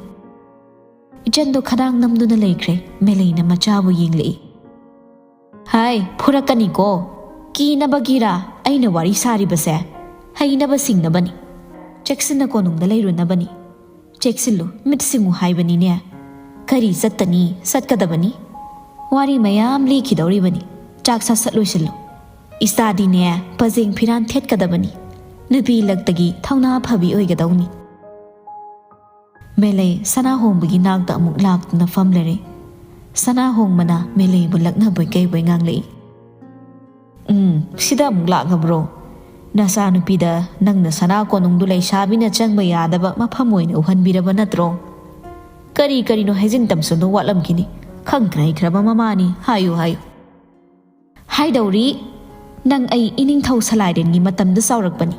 ꯏꯆꯟꯗꯣ ꯈꯗꯥꯡ ꯅꯝꯗꯨꯅ ꯂꯩꯈ꯭ꯔꯦ꯫ ꯃꯦꯂꯩꯅ ꯃꯆꯥꯕꯨ ꯌꯦꯡꯂꯛꯏ꯫ "ꯍꯥꯏ, ꯐꯨꯔꯛꯀꯅꯤꯀꯣ꯫ ꯀꯤꯅꯕꯒꯤꯔꯥ ꯑꯩꯅ ꯋꯥꯔꯤ ꯁꯥꯔꯤꯕꯁꯦ? ꯍꯩꯅꯕ ꯁꯤꯡꯅꯕꯅꯤ꯫ ꯆꯦꯛꯁꯤꯟꯅ ꯀꯣꯅꯨꯡꯗ ꯂꯩꯔꯨꯅꯕꯅꯤ꯫ ꯆꯦꯛꯁꯤꯜꯂꯨ, ꯃꯤꯠ ꯁꯤꯡꯉꯨ ꯍꯥꯏꯕꯅꯤꯅꯦ꯫ ꯀꯔꯤ ꯆꯠꯇꯅꯤ, ꯆꯠꯀꯗꯕꯅꯤ꯫ ꯋꯥꯔꯤ ꯃꯌꯥꯝ ꯂꯤꯈꯤꯗꯧꯔꯤꯕꯅꯤ꯫ ꯆꯥꯛ ꯁꯠ ꯁꯠ ꯂꯣꯏꯁꯤꯜꯂꯨ꯫ ꯏꯆꯥꯗꯤꯅꯦ, ꯄꯖꯦꯡ ꯐꯤꯔꯥꯟ ꯊꯦꯠꯀꯗꯕꯅꯤ꯫ ꯅꯨꯄꯤ ꯂꯛꯇꯒꯤ ꯊꯧꯅꯥ ꯐꯕꯤ ꯑꯣꯏꯒꯗꯧꯅꯤ꯫" ꯃꯦꯂꯩ ꯁꯅꯥꯍꯣꯡꯕꯒꯤ ꯅꯥꯛꯇ ꯑꯃꯨꯛ ꯂꯥꯛꯇꯨꯅ ꯐꯝꯂꯔꯦ꯫ ꯁꯅꯥꯍꯣꯡꯕꯅ ꯃꯦꯂꯩꯕꯨ ꯂꯛꯅꯕꯣꯏ ꯀꯩꯕꯣꯏ ꯉꯥꯡꯂꯛꯏ꯫ "ꯎꯝ, ꯁꯤꯗ ꯑꯃꯨꯛ ꯂꯥꯛꯂꯕ꯭ꯔꯣ? ꯅꯆꯥꯅꯨꯄꯤꯗ ꯅꯪꯅ ꯁꯅꯥ ꯀꯣꯅꯨꯡꯗꯨ ꯂꯩꯁꯥꯕꯤꯅ ꯆꯪꯕ ꯌꯥꯗꯕ ꯃꯐꯝ ꯑꯣꯏꯅ ꯎꯍꯟꯕꯤꯔꯕ ꯅꯠꯇ꯭ꯔꯣ? ꯀꯔꯤ ꯀꯔꯤꯅꯣ ꯍꯥꯏꯖꯤꯟ ꯇꯝꯁꯤꯟꯗꯣ ꯋꯥꯠꯂꯝꯈꯤꯅꯤ꯫ ꯈꯪꯈ꯭ꯔ ꯍꯩꯈ꯭ꯔꯕ ꯃꯃꯥꯅꯤ, ꯍꯥꯏꯌꯨ ꯍꯥꯏꯌꯨ꯫" "ꯍꯥꯏꯗꯧꯔꯤ, ꯅꯪ ꯑꯩ ꯏꯅꯤꯡꯊꯧ ꯁꯂꯥꯏꯔꯦꯟꯒꯤ ꯃꯇꯝꯗ ꯆꯥꯎꯔꯛꯄꯅꯤ꯫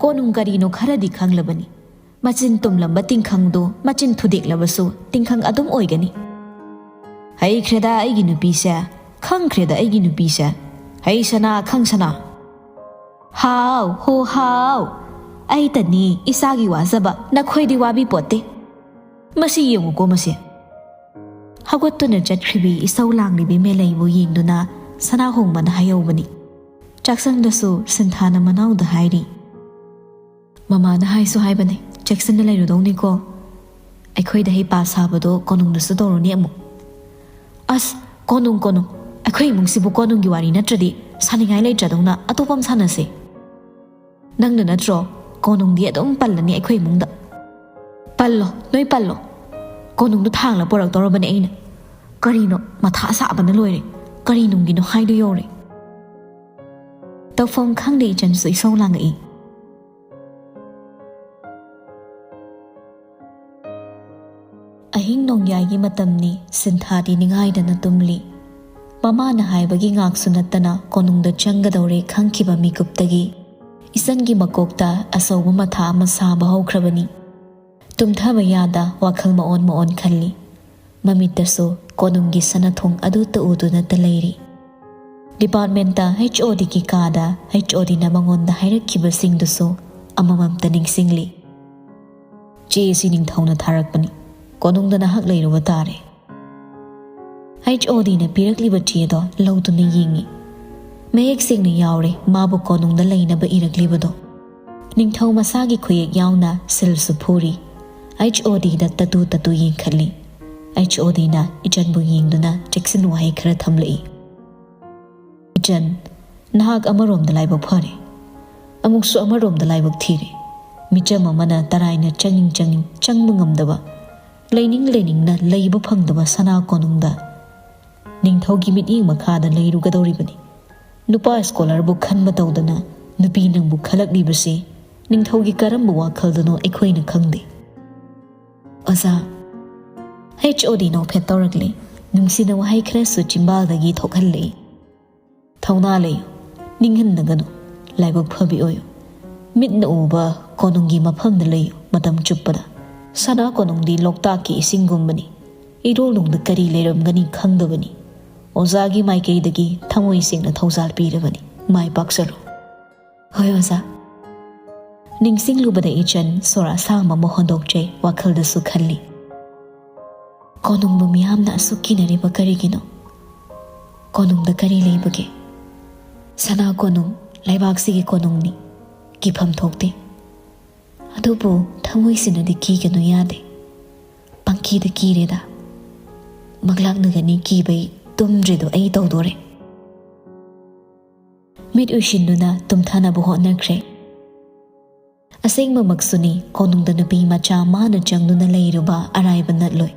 ꯀꯣꯅꯨꯡ ꯀꯔꯤꯅꯣ ꯈꯔꯗꯤ ꯈꯪꯂꯕꯅꯤ꯫ ꯃꯆꯤꯟ ꯇꯨꯝꯂꯝꯕ ꯇꯤꯡꯈꯪꯗꯨ ꯃꯆꯤꯟ ꯊꯨꯗꯦꯛꯂꯕꯁꯨ ꯇꯤꯡꯈꯪ ꯑꯗꯨꯝ ꯑꯣꯏꯒꯅꯤ꯫" "ꯍꯩꯈ꯭ꯔꯦꯗ ꯑꯩꯒꯤ ꯅꯨꯄꯤꯁꯦ, ꯈꯪꯈ꯭ꯔꯦꯗ ꯑꯩꯒꯤ ꯅꯨꯄꯤꯁꯦ꯫ ꯍꯩ ꯁꯅꯥ, ꯈꯪ ꯁꯅꯥ꯫" "ꯍꯥꯎ, ꯍꯣ ꯍꯥꯎ, ꯑꯩꯇꯅꯤ ꯏꯆꯥꯒꯤ ꯋꯥꯖꯕ, ꯅꯈꯣꯏꯗꯤ ꯋꯥꯕꯤ ꯄꯣꯠꯇꯦ꯫ ꯃꯁꯤ ꯌꯦꯡꯉꯨꯀꯣ ꯃꯁꯤ꯫" ꯍꯧꯒꯠꯇꯨꯅ ꯆꯠꯈ꯭ꯔꯤꯕꯤ ꯏꯁꯧ ꯂꯥꯡꯂꯤꯕꯤ ꯃꯦꯂꯩꯕꯨ ꯌꯦꯡꯗꯨꯅ ꯁꯅꯥꯍꯣꯡꯕꯅ ꯍꯥꯏꯍꯧꯕꯅꯤ꯫ ꯆꯥꯛꯁꯪꯗꯁꯨ ꯁꯤꯟꯊꯥꯅ ꯃꯅꯥꯎꯗ ꯍꯥꯏꯔꯤ꯫ "ꯃꯃꯥꯅ ꯍꯥꯏꯁꯨ ꯍꯥꯏꯕꯅꯦ, ꯆꯦꯛꯁꯤꯟꯅ ꯂꯩꯔꯨꯗꯧꯅꯤꯀꯣ꯫ ꯑꯩꯈꯣꯏꯗ ꯍꯩꯄꯥ ꯁꯥꯕꯗꯣ ꯀꯣꯅꯨꯡꯗꯁꯨ ꯇꯧꯔꯨꯅꯤ ꯑꯃꯨꯛ꯫" "ꯑꯁ, ꯀꯣꯅꯨꯡ, ꯀꯣꯅꯨꯡ꯫ ꯑꯩꯈꯣꯏ ꯏꯃꯨꯡꯁꯤꯕꯨ ꯀꯣꯅꯨꯡꯒꯤ ꯋꯥꯔꯤ ꯅꯠꯇ꯭ꯔꯗꯤ ꯁꯥꯅꯤꯡꯉꯥꯏ ꯂꯩꯇ꯭ꯔꯗꯧꯅ ꯑꯇꯣꯞꯄ ꯑꯃ ꯁꯥꯟꯅꯁꯦ꯫" "ꯅꯪꯅ ꯅꯠꯇ꯭ꯔꯣ ꯀꯣꯅꯨꯡꯗꯤ ꯑꯗꯨꯝ ꯄꯜꯂꯅꯤ ꯑꯩꯈꯣꯏ ꯏꯃꯨꯡꯗ꯫ ꯄꯜꯂꯣ, ꯅꯣꯏ ꯄꯜꯂꯣ꯫ ꯀꯣꯅꯨꯡꯗꯣ ꯊꯥꯡꯂ ꯄꯨꯔꯛꯇꯧꯔꯕꯅꯦ ꯑꯩꯅ꯫ ꯀꯔꯤꯅꯣ, ꯃꯊꯥ ꯁꯥꯕꯅ ꯂꯣꯏꯔꯦ꯫ ꯀꯔꯤ ꯅꯨꯡꯒꯤꯅꯣ ꯍꯥꯏꯗꯣ ꯌꯧꯔꯦ꯫ ꯇꯧꯐꯝ ꯈꯪꯗꯦ, ꯏꯆꯟꯁꯨ ꯏꯁꯧ ꯂꯥꯡꯉꯛꯏ꯫ ꯑꯍꯤꯡ ꯅꯣꯡꯌꯥꯏꯒꯤ ꯃꯇꯝꯅꯤ꯫ ꯁꯤꯟꯊꯥꯗꯤ ꯅꯤꯡꯍꯥꯏꯗꯅ ꯇꯨꯝꯂꯤ꯫ ꯃꯃꯥꯅ ꯍꯥꯏꯕꯒꯤ ꯉꯥꯛꯁꯨ ꯅꯠꯇꯅ ꯀꯣꯅꯨꯡꯗ ꯆꯪꯒꯗꯧꯔꯦ ꯈꯪꯈꯤꯕ ꯃꯤꯀꯨꯞꯇꯒꯤ ꯏꯆꯟꯒꯤ ꯃꯀꯣꯛꯇ ꯑꯆꯧꯕ ꯃꯊꯥ ꯑꯃ ꯁꯥꯕ ꯍꯧꯈ꯭ꯔꯕꯅꯤ꯫ ꯇꯨꯝꯊꯕ ꯌꯥꯗ ꯋꯥꯈꯜ ꯃꯑꯣꯟ ꯃꯑꯣꯟ ꯈꯜꯂꯤ꯫ ꯃꯃꯤꯠꯇꯁꯨ ꯀꯣꯅꯨꯡꯒꯤ ꯁꯅꯥꯊꯣꯡ ꯑꯗꯨꯇ ꯎꯗꯨꯅꯇ ꯂꯩꯔꯤ꯫ ꯗꯤꯄꯥꯔꯠꯃꯦꯟꯇ ꯍꯩꯆ ꯑꯣ ꯗꯤꯒꯤ ꯀꯥꯗ ꯍꯩꯆ ꯑꯣ ꯗꯤꯅ ꯃꯉꯣꯟꯗ ꯍꯥꯏꯔꯛꯈꯤꯕꯁꯤꯡꯗꯨꯁꯨ ꯑꯃꯃꯝꯇ ꯅꯤꯡꯁꯤꯡꯂꯤ꯫ "ꯆꯦ ꯑꯁꯤ ꯅꯤꯡꯊꯧꯅ ꯊꯥꯔꯛꯄꯅꯤ꯫ ꯀꯣꯅꯨꯡꯗ ꯅꯍꯥꯛ ꯂꯩꯔꯨꯕ ꯇꯥꯔꯦ꯫" ꯍꯩꯆ ꯑꯣ ꯗꯤꯅ ꯄꯤꯔꯛꯂꯤꯕ ꯆꯦꯗꯣ ꯂꯧꯗꯨꯅ ꯌꯦꯡꯉꯤ꯫ ꯃꯌꯦꯛ ꯁꯦꯡꯅ ꯌꯥꯎꯔꯦ ꯃꯥꯕꯨ ꯀꯣꯅꯨꯡꯗ ꯂꯩꯅꯕ ꯏꯔꯛꯂꯤꯕꯗꯣ꯫ ꯅꯤꯡꯊꯧ ꯃꯁꯥꯒꯤ ꯈꯨꯌꯦꯛ ꯌꯥꯎꯅ ꯁꯤꯜꯁꯨ ꯐꯨꯔꯤ꯫ ꯍꯩꯆ ꯑꯣ ꯗꯤꯗ ꯇꯇꯨ ꯇꯇꯨ ꯌꯦꯡꯈꯠꯂꯤ꯫ ꯍꯩꯆ ꯑꯣ ꯗꯤꯅ ꯏꯆꯟꯕꯨ ꯌꯦꯡꯗꯨꯅ ꯆꯦꯛꯁꯤꯟ ꯋꯥꯍꯩ ꯈꯔ ꯊꯝꯂꯛꯏ꯫ "ꯏꯆꯟ, ꯅꯍꯥꯛ ꯑꯃꯔꯣꯝꯗ ꯂꯥꯏꯕꯛ ꯐꯔꯦ, ꯑꯃꯨꯛꯁꯨ ꯑꯃꯔꯣꯝꯗ ꯂꯥꯏꯕꯛ ꯊꯤꯔꯦ꯫ ꯃꯤꯆꯝ ꯑꯃꯅ ꯇꯔꯥꯏꯅ ꯆꯪꯅꯤꯡ ꯆꯪꯅꯤꯡ ꯆꯪꯕ ꯉꯝꯗꯕ, ꯂꯩꯅꯤꯡ ꯂꯩꯅꯤꯡꯅ ꯂꯩꯕ ꯐꯪꯗꯕ ꯁꯅꯥ ꯀꯣꯅꯨꯡꯗ ꯅꯤꯡꯊꯧꯒꯤ ꯃꯤꯠꯌꯦꯡ ꯃꯈꯥꯗ ꯂꯩꯔꯨꯒꯗꯧꯔꯤꯕꯅꯤ꯫ ꯅꯨꯄꯥ ꯁ꯭ꯀꯣꯂꯔꯕꯨ ꯈꯟꯕ ꯇꯧꯗꯅ ꯅꯨꯄꯤ ꯅꯪꯕꯨ ꯈꯜꯂꯛꯂꯤꯕꯁꯤ ꯅꯤꯡꯊꯧꯒꯤ ꯀꯔꯝꯕ ꯋꯥꯈꯜꯗꯅꯣ ꯑꯩꯈꯣꯏꯅ ꯈꯪꯗꯦ꯫" "ꯑꯣꯖꯥ꯫" ꯍꯩꯆ ꯑꯣ ꯗꯤ ꯅꯣꯛꯐꯦꯠ ꯇꯧꯔꯛꯂꯤ꯫ ꯅꯨꯡꯁꯤꯅ ꯋꯥꯍꯩ ꯈꯔꯁꯨ ꯆꯤꯝꯕꯥꯜꯗꯒꯤ ꯊꯣꯛꯍꯜꯂꯛꯏ꯫ "ꯊꯧꯅꯥ ꯂꯩꯌꯨ, ꯅꯤꯡꯍꯟꯅꯒꯅꯨ, ꯂꯥꯏꯕꯛ ꯐꯕꯤ ꯑꯣꯏꯌꯨ꯫ ꯃꯤꯠꯅ ꯎꯕ ꯀꯣꯅꯨꯡꯒꯤ ꯃꯐꯝꯗ ꯂꯩꯌꯨ ꯃꯇꯝ ꯆꯨꯞꯄꯗ꯫ ꯁꯅꯥ ꯀꯣꯅꯨꯡꯗꯤ ꯂꯣꯛꯇꯥꯛꯀꯤ ꯏꯁꯤꯡꯒꯨꯝꯕꯅꯤ꯫ ꯏꯔꯣꯜꯅꯨꯡꯗ ꯀꯔꯤ ꯂꯩꯔꯝꯒꯅꯤ ꯈꯪꯗꯕꯅꯤ꯫ ꯑꯣꯖꯥꯒꯤ ꯃꯥꯏꯀꯩꯗꯒꯤ ꯊꯃꯣꯏ ꯁꯦꯡꯅ ꯊꯧꯖꯥꯜ ꯄꯤꯔꯕꯅꯤ꯫ ꯃꯥꯏ ꯄꯥꯛꯆꯔꯣ꯫" "ꯍꯣꯏ ꯑꯣꯖꯥ꯫" ꯅꯤꯡꯁꯤꯡꯂꯨꯕꯗ ꯏꯆꯟ ꯁꯣꯔ ꯑꯁꯥꯡꯕ ꯑꯃ ꯍꯣꯟꯗꯣꯛꯆꯩ, ꯋꯥꯈꯜꯗꯁꯨ ꯈꯜꯂꯤ꯫ "ꯀꯣꯅꯨꯡꯕꯨ ꯃꯤꯌꯥꯝꯅ ꯑꯁꯨꯛ ꯀꯤꯅꯔꯤꯕ ꯀꯔꯤꯒꯤꯅꯣ? ꯀꯣꯅꯨꯡꯗ ꯀꯔꯤ ꯂꯩꯕꯒꯦ? ꯁꯅꯥ ꯀꯣꯅꯨꯡ, ꯂꯩꯕꯥꯛꯁꯤꯒꯤ ꯀꯣꯅꯨꯡꯅꯤ, ꯀꯤꯐꯝ ꯊꯣꯛꯇꯦ꯫ ꯑꯗꯨꯕꯨ ꯊꯃꯣꯏꯁꯤꯅꯗꯤ ꯀꯤꯒꯅꯨ ꯌꯥꯗꯦ꯫ ꯄꯪꯀꯤꯗ ꯀꯤꯔꯦꯗ꯫ ꯃꯪꯂꯥꯛꯅꯒꯅꯤ ꯀꯤꯕꯩ ꯇꯨꯝꯗ꯭ꯔꯤꯗꯣ ꯑꯩ ꯇꯧꯗꯣꯔꯦ꯫" ꯃꯤꯠ ꯎꯏꯁꯤꯟꯗꯨꯅ ꯇꯨꯝꯊꯅꯕ ꯍꯣꯠꯅꯈ꯭ꯔꯦ꯫ ꯑꯁꯦꯡꯕꯃꯛꯁꯨꯅꯤ, ꯀꯣꯅꯨꯡꯗ ꯅꯨꯄꯤ ꯃꯆꯥ ꯃꯥꯅ ꯆꯪꯗꯨꯅ ꯂꯩꯔꯨꯕ ꯑꯔꯥꯏꯕ ꯅꯠꯂꯣꯏ꯫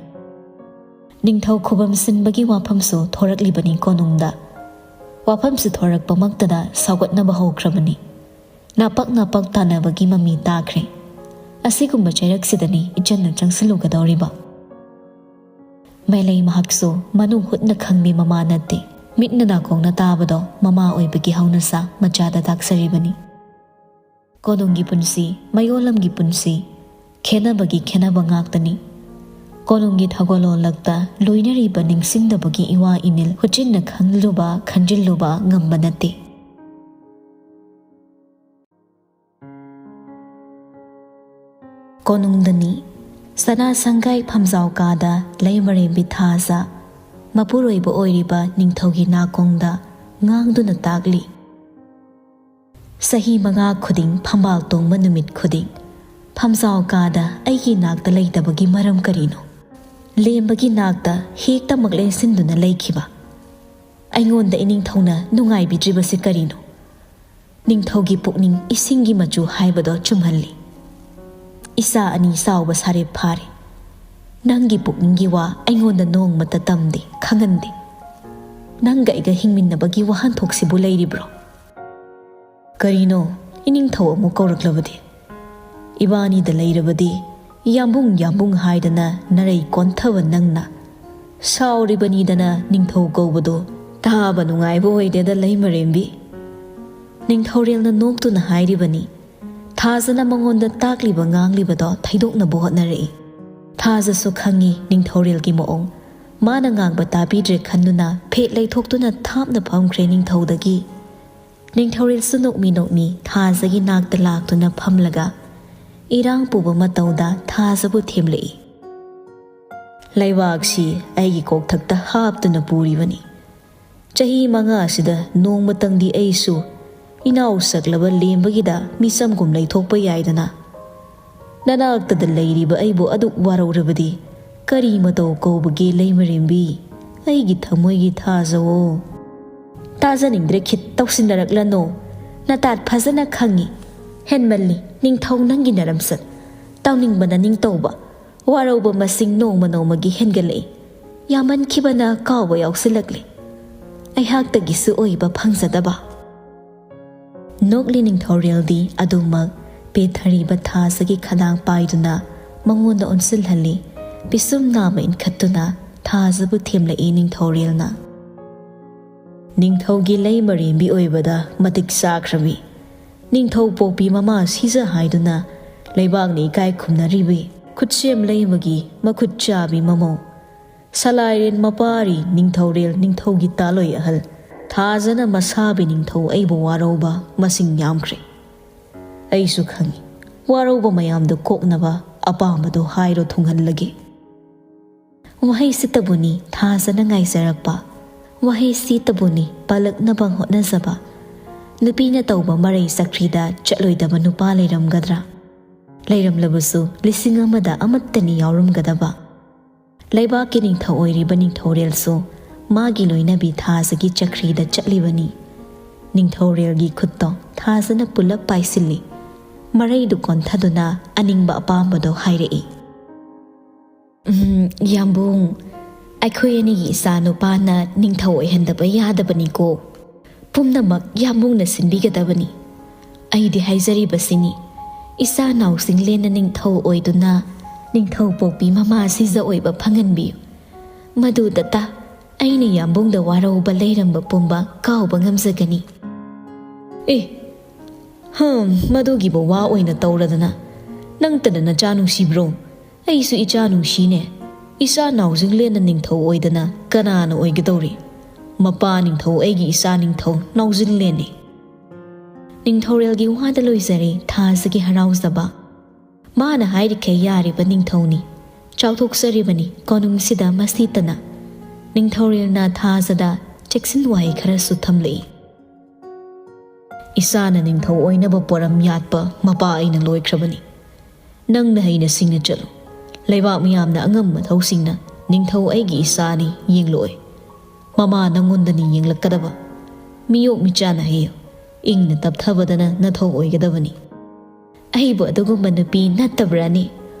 ꯅꯤꯡꯊꯧ ꯈꯨꯕꯝ ꯁꯤꯟꯕꯒꯤ ꯋꯥꯐꯝꯁꯨ ꯊꯣꯔꯛꯂꯤꯕꯅꯤ ꯀꯣꯅꯨꯡꯗ꯫ ꯋꯥꯐꯝꯁꯨ ꯊꯣꯔꯛꯄꯃꯛꯇꯗ ꯁꯥꯎꯒꯠꯅꯕ ꯍꯧꯈ꯭ꯔꯕꯅꯤ꯫ ꯅꯥꯄꯛ ꯅꯥꯄꯛ ꯇꯥꯟꯅꯕꯒꯤ ꯃꯃꯤ ꯇꯥꯈ꯭ꯔꯦ꯫ ꯑꯁꯤꯒꯨꯝꯕ ꯆꯩꯔꯛꯁꯤꯗꯅꯤ ꯏꯆꯟꯅ ꯆꯪꯁꯤꯜꯂꯨꯒꯗꯧꯔꯤꯕ꯫ ꯃꯩꯂꯩ ꯃꯍꯥꯛꯁꯨ ꯃꯅꯨꯡ ꯍꯨꯠꯅ ꯈꯪꯕꯤ ꯃꯃꯥ ꯅꯠꯇꯦ꯫ ꯃꯤꯠꯅ ꯅꯥꯀꯣꯡꯅ ꯇꯥꯕꯗꯣ ꯃꯃꯥ ꯑꯣꯏꯕꯒꯤ ꯍꯧꯅꯁꯥ ꯃꯆꯥꯗ ꯇꯥꯛꯆꯔꯤꯕꯅꯤ꯫ ꯀꯣꯅꯨꯡꯒꯤ ꯄꯨꯟꯁꯤ, ꯃꯌꯣꯜꯂꯝꯒꯤ ꯄꯨꯟꯁꯤ, ꯈꯦꯠꯅꯕꯒꯤ ꯈꯦꯠꯅꯕ ꯉꯥꯛꯇꯅꯤ꯫ ꯀꯣꯅꯨꯡꯒꯤ ꯊꯧꯒꯜꯂꯣꯟꯂꯛꯇ ꯂꯣꯏꯅꯔꯤꯕ ꯅꯤꯡꯁꯤꯡꯗꯕꯒꯤ ꯏꯋꯥ ꯏꯅꯤꯜ ꯍꯨꯆꯤꯟꯅ ꯈꯪꯂꯨꯕ, ꯈꯟꯖꯤꯜꯂꯨꯕ ꯉꯝꯕ ꯅꯠꯇꯦ꯫ ꯀꯣꯅꯨꯡꯗꯅꯤ꯫ ꯁꯅꯥ ꯁꯪꯒꯥꯏ ꯐꯝꯖꯥꯎ ꯀꯥꯗ ꯂꯩꯃꯔꯦꯝꯕꯤ ꯊꯥꯖ, ꯃꯄꯨꯔꯣꯏꯕ ꯑꯣꯏꯔꯤꯕ ꯅꯤꯡꯊꯧꯒꯤ ꯅꯥꯀꯣꯡꯗ ꯉꯥꯡꯗꯨꯅ ꯇꯥꯛꯂꯤ꯫ ꯆꯍꯤ ꯃꯉꯥ ꯈꯨꯗꯤꯡ ꯐꯝꯕꯥꯜ ꯇꯣꯡꯕ ꯅꯨꯃꯤꯠ ꯈꯨꯗꯤꯡ ꯐꯝꯖꯥꯎ ꯀꯥꯗ ꯑꯩꯒꯤ ꯅꯥꯛꯇ ꯂꯩꯇꯕꯒꯤ ꯃꯔꯝ ꯀꯔꯤꯅꯣ? ꯂꯦꯝꯕꯒꯤ ꯅꯥꯛꯇ ꯍꯦꯛꯇꯃꯛ ꯂꯦꯟꯁꯤꯟꯗꯨꯅ ꯂꯩꯈꯤꯕ꯫ ꯑꯩꯉꯣꯟꯗ ꯏꯅꯤꯡꯊꯧꯅ ꯅꯨꯡꯉꯥꯏꯕꯤꯗ꯭ꯔꯤꯕꯁꯤ ꯀꯔꯤꯅꯣ? ꯅꯤꯡꯊꯧꯒꯤ ꯄꯨꯛꯅꯤꯡ ꯏꯁꯤꯡꯒꯤ ꯃꯆꯨ ꯍꯥꯏꯕꯗꯣ ꯆꯨꯝꯍꯜꯂꯤ꯫ ꯏꯆꯥ ꯑꯅꯤ ꯆꯥꯎꯕ ꯁꯥꯔꯦꯞ ꯐꯥꯔꯦ꯫ ꯅꯪꯒꯤ ꯄꯨꯛꯅꯤꯡꯒꯤ ꯋꯥ ꯑꯩꯉꯣꯟꯗ ꯅꯣꯡꯃꯇ ꯇꯝꯗꯦ, ꯈꯪꯍꯟꯗꯦ꯫ ꯅꯪꯒ ꯑꯩꯒ ꯍꯤꯡꯃꯤꯟꯅꯕꯒꯤ ꯋꯥꯍꯟꯊꯣꯛꯁꯤꯕꯨ ꯂꯩꯔꯤꯕ꯭ꯔꯣ? ꯀꯔꯤꯅꯣ, ꯏꯅꯤꯡꯊꯧ ꯑꯃꯨꯛ ꯀꯧꯔꯛꯂꯕꯗꯤ? ꯏꯕꯥꯅꯤꯗ ꯂꯩꯔꯕꯗꯤ ꯌꯥꯝꯕꯨꯡ ꯌꯥꯝꯕꯨꯡ ꯍꯥꯏꯗꯅ ꯅꯔꯩ ꯀꯣꯟꯊꯕ ꯅꯪꯅ ꯁꯥꯎꯔꯤꯕꯅꯤꯗꯅ ꯅꯤꯡꯊꯧ ꯀꯧꯕꯗꯣ ꯇꯥꯕ ꯅꯨꯡꯉꯥꯏꯕ ꯑꯣꯏꯗꯦꯗ ꯂꯩꯃꯔꯦꯝꯕꯤ꯫ ꯅꯤꯡꯊꯧꯔꯦꯜꯅ ꯅꯣꯛꯇꯨꯅ ꯍꯥꯏꯔꯤꯕꯅꯤ꯫ ꯊꯥꯖꯅ ꯃꯉꯣꯟꯗ ꯇꯥꯛꯂꯤꯕ ꯉꯥꯡꯂꯤꯕꯗꯣ ꯊꯩꯗꯣꯛꯅꯕ ꯍꯣꯠꯅꯔꯛꯏ꯫ ꯊꯥꯖꯁꯨ ꯈꯪꯏ ꯅꯤꯡꯊꯧꯔꯦꯜꯒꯤ ꯃꯑꯣꯡ꯫ ꯃꯥꯅ ꯉꯥꯡꯕ ꯇꯥꯕꯤꯗ꯭ꯔꯦ ꯈꯟꯗꯨꯅ ꯐꯦꯠ ꯂꯩꯊꯣꯛꯇꯨꯅ ꯊꯥꯞꯅ ꯐꯝꯈ꯭ꯔꯦ ꯅꯤꯡꯊꯧꯗꯒꯤ꯫ ꯅꯤꯡꯊꯧꯔꯦꯜꯁꯨ ꯅꯣꯛꯃꯤ ꯅꯣꯛꯃꯤ ꯊꯥꯖꯒꯤ ꯅꯥꯛꯇ ꯂꯥꯛꯇꯨꯅ ꯐꯝꯂꯒ ꯏꯔꯥꯡ ꯄꯨꯕ ꯃꯇꯧꯗ ꯊꯥꯖꯕꯨ ꯊꯦꯝꯂꯛꯏ꯫ ꯂꯩꯕꯥꯛꯁꯤ ꯑꯩꯒꯤ ꯀꯣꯛꯊꯛꯇ ꯍꯥꯞꯇꯨꯅ ꯄꯨꯔꯤꯕꯅꯤ꯫ ꯆꯍꯤ ꯃꯉꯥ ꯑꯁꯤꯗ ꯅꯣꯡꯃꯇꯪꯗꯤ ꯑꯩꯁꯨ ꯏꯅꯥꯎ ꯁꯛꯂꯕ ꯂꯦꯝꯕꯒꯤꯗ ꯃꯤꯆꯝꯒꯨꯝ ꯂꯩꯊꯣꯛꯄ ꯌꯥꯏꯗꯅ꯫ ꯅꯅꯥꯛꯇꯗ ꯂꯩꯔꯤꯕ ꯑꯩꯕꯨ ꯑꯗꯨꯛ ꯋꯥꯔꯧꯔꯕꯗꯤ ꯀꯔꯤ ꯃꯇꯧ ꯀꯧꯕꯒꯦ ꯂꯩꯃꯔꯦꯝꯕꯤ? ꯑꯩꯒꯤ ꯊꯃꯣꯏꯒꯤ ꯊꯥꯖꯋꯣ꯫ ꯇꯥꯖꯅꯤꯡꯗ꯭ꯔꯦ ꯈꯤꯠ ꯇꯧꯁꯤꯟꯅꯔꯛꯂꯅꯨ꯫ ꯅꯇꯥꯠ ꯐꯖꯅ ꯈꯪꯉꯤ꯫ ꯍꯦꯟꯃꯜꯂꯤ꯫ "ꯅꯤꯡꯊꯧ, ꯅꯪꯒꯤ ꯅꯔꯝꯆꯠ ꯇꯥꯎꯅꯤꯡꯕꯅ ꯅꯤꯡꯇꯧꯕ, ꯋꯥꯔꯧꯕ ꯃꯁꯤꯡ ꯅꯣꯡꯃ ꯅꯣꯡꯃꯒꯤ ꯍꯦꯟꯒꯠꯂꯛꯏ꯫ ꯌꯥꯝꯃꯟꯈꯤꯕꯅ ꯀꯥꯎꯕ ꯌꯥꯎꯁꯤꯜꯂꯛꯂꯤ꯫ ꯑꯩꯍꯥꯛꯇꯒꯤꯁꯨ ꯑꯣꯏꯕ ꯐꯪꯖꯗꯕ"꯫ ꯅꯣꯛꯂꯤ ꯅꯤꯡꯊꯧꯔꯦꯜꯗꯤ ꯑꯗꯨꯃꯛ ꯄꯦꯊꯔꯤꯕ ꯊꯥꯖꯒꯤ ꯈꯗꯥꯡ ꯄꯥꯏꯗꯨꯅ ꯃꯉꯣꯟꯗ ꯑꯣꯟꯁꯤꯜꯍꯜꯂꯤ꯫ ꯄꯤꯁꯨꯝ ꯅꯥꯝꯃ ꯏꯟꯈꯠꯇꯨꯅ ꯊꯥꯖꯕꯨ ꯊꯦꯝꯂꯛꯏ ꯅꯤꯡꯊꯧꯔꯦꯜꯅ꯫ "ꯅꯤꯡꯊꯧꯒꯤ ꯂꯩꯃꯔꯦꯝꯕꯤ ꯑꯣꯏꯕꯗ ꯃꯇꯤꯛ ꯆꯥꯈ꯭ꯔꯕꯤ, ꯅꯤꯡꯊꯧ ꯄꯣꯛꯄꯤ ꯃꯃꯥ ꯁꯤꯖ ꯍꯥꯏꯗꯨꯅ ꯂꯩꯕꯥꯛꯅ ꯏꯀꯥꯏ ꯈꯨꯝꯅꯔꯤꯕꯤ, ꯈꯨꯠꯁꯦꯝ ꯂꯩꯃꯒꯤ ꯃꯈꯨꯠ ꯆꯥꯕꯤ ꯃꯃꯧ, ꯁꯂꯥꯏꯔꯦꯟ ꯃꯄꯥꯔꯤ ꯅꯤꯡꯊꯧꯔꯦꯜ ꯅꯤꯡꯊꯧꯒꯤ ꯇꯥꯂꯣꯏ ꯑꯍꯜ ꯊꯥꯖꯅ ꯃꯁꯥꯕꯤ ꯅꯤꯡꯊꯧ ꯑꯩꯕꯨ ꯋꯥꯔꯧꯕ ꯃꯁꯤꯡ ꯌꯥꯝꯈ꯭ꯔꯦ꯫ ꯑꯩꯁꯨ ꯈꯪꯏ, ꯋꯥꯔꯧꯕ ꯃꯌꯥꯝꯗꯨ ꯀꯣꯛꯅꯕ ꯑꯄꯥꯝꯕꯗꯨ ꯍꯥꯏꯔꯣ ꯊꯨꯡꯍꯜꯂꯒꯦ"꯫ ꯋꯥꯍꯩꯁꯤꯇꯕꯨꯅꯤ ꯊꯥꯖꯅ ꯉꯥꯏꯖꯔꯛꯄ, ꯋꯥꯍꯩꯁꯤꯇꯕꯨꯅꯤ ꯄꯥꯜꯂꯛꯅꯕ ꯍꯣꯠꯅꯖꯕ꯫ ꯅꯨꯄꯤꯅ ꯇꯧꯕ ꯃꯔꯩ ꯆꯀ꯭ꯔꯤꯗ ꯆꯠꯂꯣꯏꯗꯕ ꯅꯨꯄꯥ ꯂꯩꯔꯝꯒꯗ꯭ꯔꯥ? ꯂꯩꯔꯝꯂꯕꯁꯨ ꯂꯤꯁꯤꯡ ꯑꯃꯗ ꯑꯃꯠꯇꯅꯤ ꯌꯥꯎꯔꯝꯒꯗꯕ꯫ ꯂꯩꯕꯥꯛꯀꯤ ꯅꯤꯡꯊꯧ ꯑꯣꯏꯔꯤꯕ ꯅꯤꯡꯊꯧꯔꯦꯜꯁꯨ ꯃꯥꯒꯤ ꯂꯣꯏꯅꯕꯤ ꯊꯥꯖꯒꯤ ꯆꯀ꯭ꯔꯤꯗ ꯆꯠꯂꯤꯕꯅꯤ꯫ ꯅꯤꯡꯊꯧꯔꯦꯜꯒꯤ ꯈꯨꯠꯇꯣ ꯊꯥꯖꯅ ꯄꯨꯂꯞ ꯄꯥꯏꯁꯤꯜꯂꯤ꯫ ꯃꯔꯩꯗꯨ ꯀꯣꯟꯊꯗꯨꯅ ꯑꯅꯤꯡꯕ ꯑꯄꯥꯝꯕꯗꯣ ꯍꯥꯏꯔꯛꯏ꯫ "ꯎꯝ, ꯌꯥꯝꯕꯨꯡ, ꯑꯩꯈꯣꯏ ꯑꯅꯤꯒꯤ ꯏꯆꯥ ꯅꯨꯄꯥꯅ ꯅꯤꯡꯊꯧ ꯑꯣꯏꯍꯟꯗꯕ ꯌꯥꯗꯕꯅꯤꯀꯣ꯫ ꯄꯨꯝꯅꯃꯛ ꯌꯥꯝꯕꯨꯡꯅ ꯁꯤꯟꯕꯤꯒꯗꯕꯅꯤ꯫ ꯑꯩꯗꯤ ꯍꯥꯏꯖꯔꯤꯕꯁꯤꯅꯤ, ꯏꯆꯥ ꯅꯥꯎꯆꯤꯡꯂꯦꯟꯅ ꯅꯤꯡꯊꯧ ꯑꯣꯏꯗꯨꯅ ꯅꯤꯡꯊꯧ ꯄꯣꯛꯄꯤ ꯃꯃꯥ ꯁꯤꯖ ꯑꯣꯏꯕ ꯐꯪꯍꯟꯕꯤꯌꯨ꯫ ꯃꯗꯨꯗꯇ ꯑꯩꯅ ꯌꯥꯝꯕꯨꯡꯗ ꯋꯥꯔꯧꯕ ꯂꯩꯔꯝꯕ ꯄꯨꯝꯕ ꯀꯥꯎꯕ ꯉꯝꯖꯒꯅꯤ"꯫ "ꯑꯦ, ꯍꯝ, ꯃꯗꯨꯒꯤꯕꯨ ꯋꯥ ꯑꯣꯏꯅ ꯇꯧꯔꯗꯅ, ꯅꯪꯇꯅ ꯅꯆꯥ ꯅꯨꯡꯁꯤꯕ꯭ꯔꯣ? ꯑꯩꯁꯨ ꯏꯆꯥ ꯅꯨꯡꯁꯤꯅꯦ꯫ ꯏꯆꯥ ꯅꯥꯎꯖꯤꯡꯂꯦꯟꯅ ꯅꯤꯡꯊꯧ ꯑꯣꯏꯗꯅ ꯀꯅꯥꯅ ꯑꯣꯏꯒꯗꯧꯔꯤ? ꯃꯄꯥ ꯅꯤꯡꯊꯧ, ꯑꯩꯒꯤ ꯏꯆꯥ ꯅꯤꯡꯊꯧ ꯅꯥꯎꯖꯤꯡꯂꯦꯟꯅꯤ"꯫ ꯅꯤꯡꯊꯧꯔꯦꯜꯒꯤ ꯋꯥꯗ ꯂꯣꯏꯖꯔꯦ ꯊꯥꯖꯒꯤ ꯍꯔꯥꯎꯖꯕ꯫ ꯃꯥꯅ ꯍꯥꯏꯔꯤꯈꯩ ꯌꯥꯔꯤꯕ ꯅꯤꯡꯊꯧꯅꯤ꯫ ꯆꯥꯎꯊꯣꯛꯆꯔꯤꯕꯅꯤ ꯀꯣꯅꯨꯡꯁꯤꯗ ꯃꯁꯤꯇꯅ꯫ ꯅꯤꯡꯊꯧꯔꯦꯜꯅ ꯊꯥꯖꯗ ꯆꯦꯛꯁꯤꯟ ꯋꯥꯍꯩ ꯈꯔꯁꯨ ꯊꯝꯂꯛꯏ꯫ "ꯏꯆꯥꯅ ꯅꯤꯡꯊꯧ ꯑꯣꯏꯅꯕ ꯄꯣꯔꯝ ꯌꯥꯠꯄ ꯃꯄꯥ ꯑꯩꯅ ꯂꯣꯏꯈ꯭ꯔꯕꯅꯤ꯫ ꯅꯪꯅ ꯍꯩꯅ ꯁꯤꯡꯅ ꯆꯠꯂꯨ꯫ ꯂꯩꯕꯥꯛ ꯃꯤꯌꯥꯝꯅ ꯑꯉꯝꯕ ꯃꯊꯧꯁꯤꯡꯅ ꯅꯤꯡꯊꯧ ꯑꯩꯒꯤ ꯏꯆꯥꯅꯤ ꯌꯦꯡꯂꯛꯑꯣꯏ꯫ ꯃꯃꯥ ꯅꯪꯉꯣꯟꯗꯅꯤ ꯌꯦꯡꯂꯛꯀꯗꯕ꯫ ꯃꯤꯌꯣꯛ ꯃꯤꯆꯥꯅ ꯍꯩꯌꯨ꯫ ꯏꯪꯅ ꯇꯞꯊꯕꯗꯅ ꯅꯊꯧ ꯑꯣꯏꯒꯗꯕꯅꯤ"꯫ ꯑꯩꯕꯨ ꯑꯗꯨꯒꯨꯝꯕ ꯅꯨꯄꯤ ꯅꯠꯇꯕ꯭ꯔꯥꯅꯤ?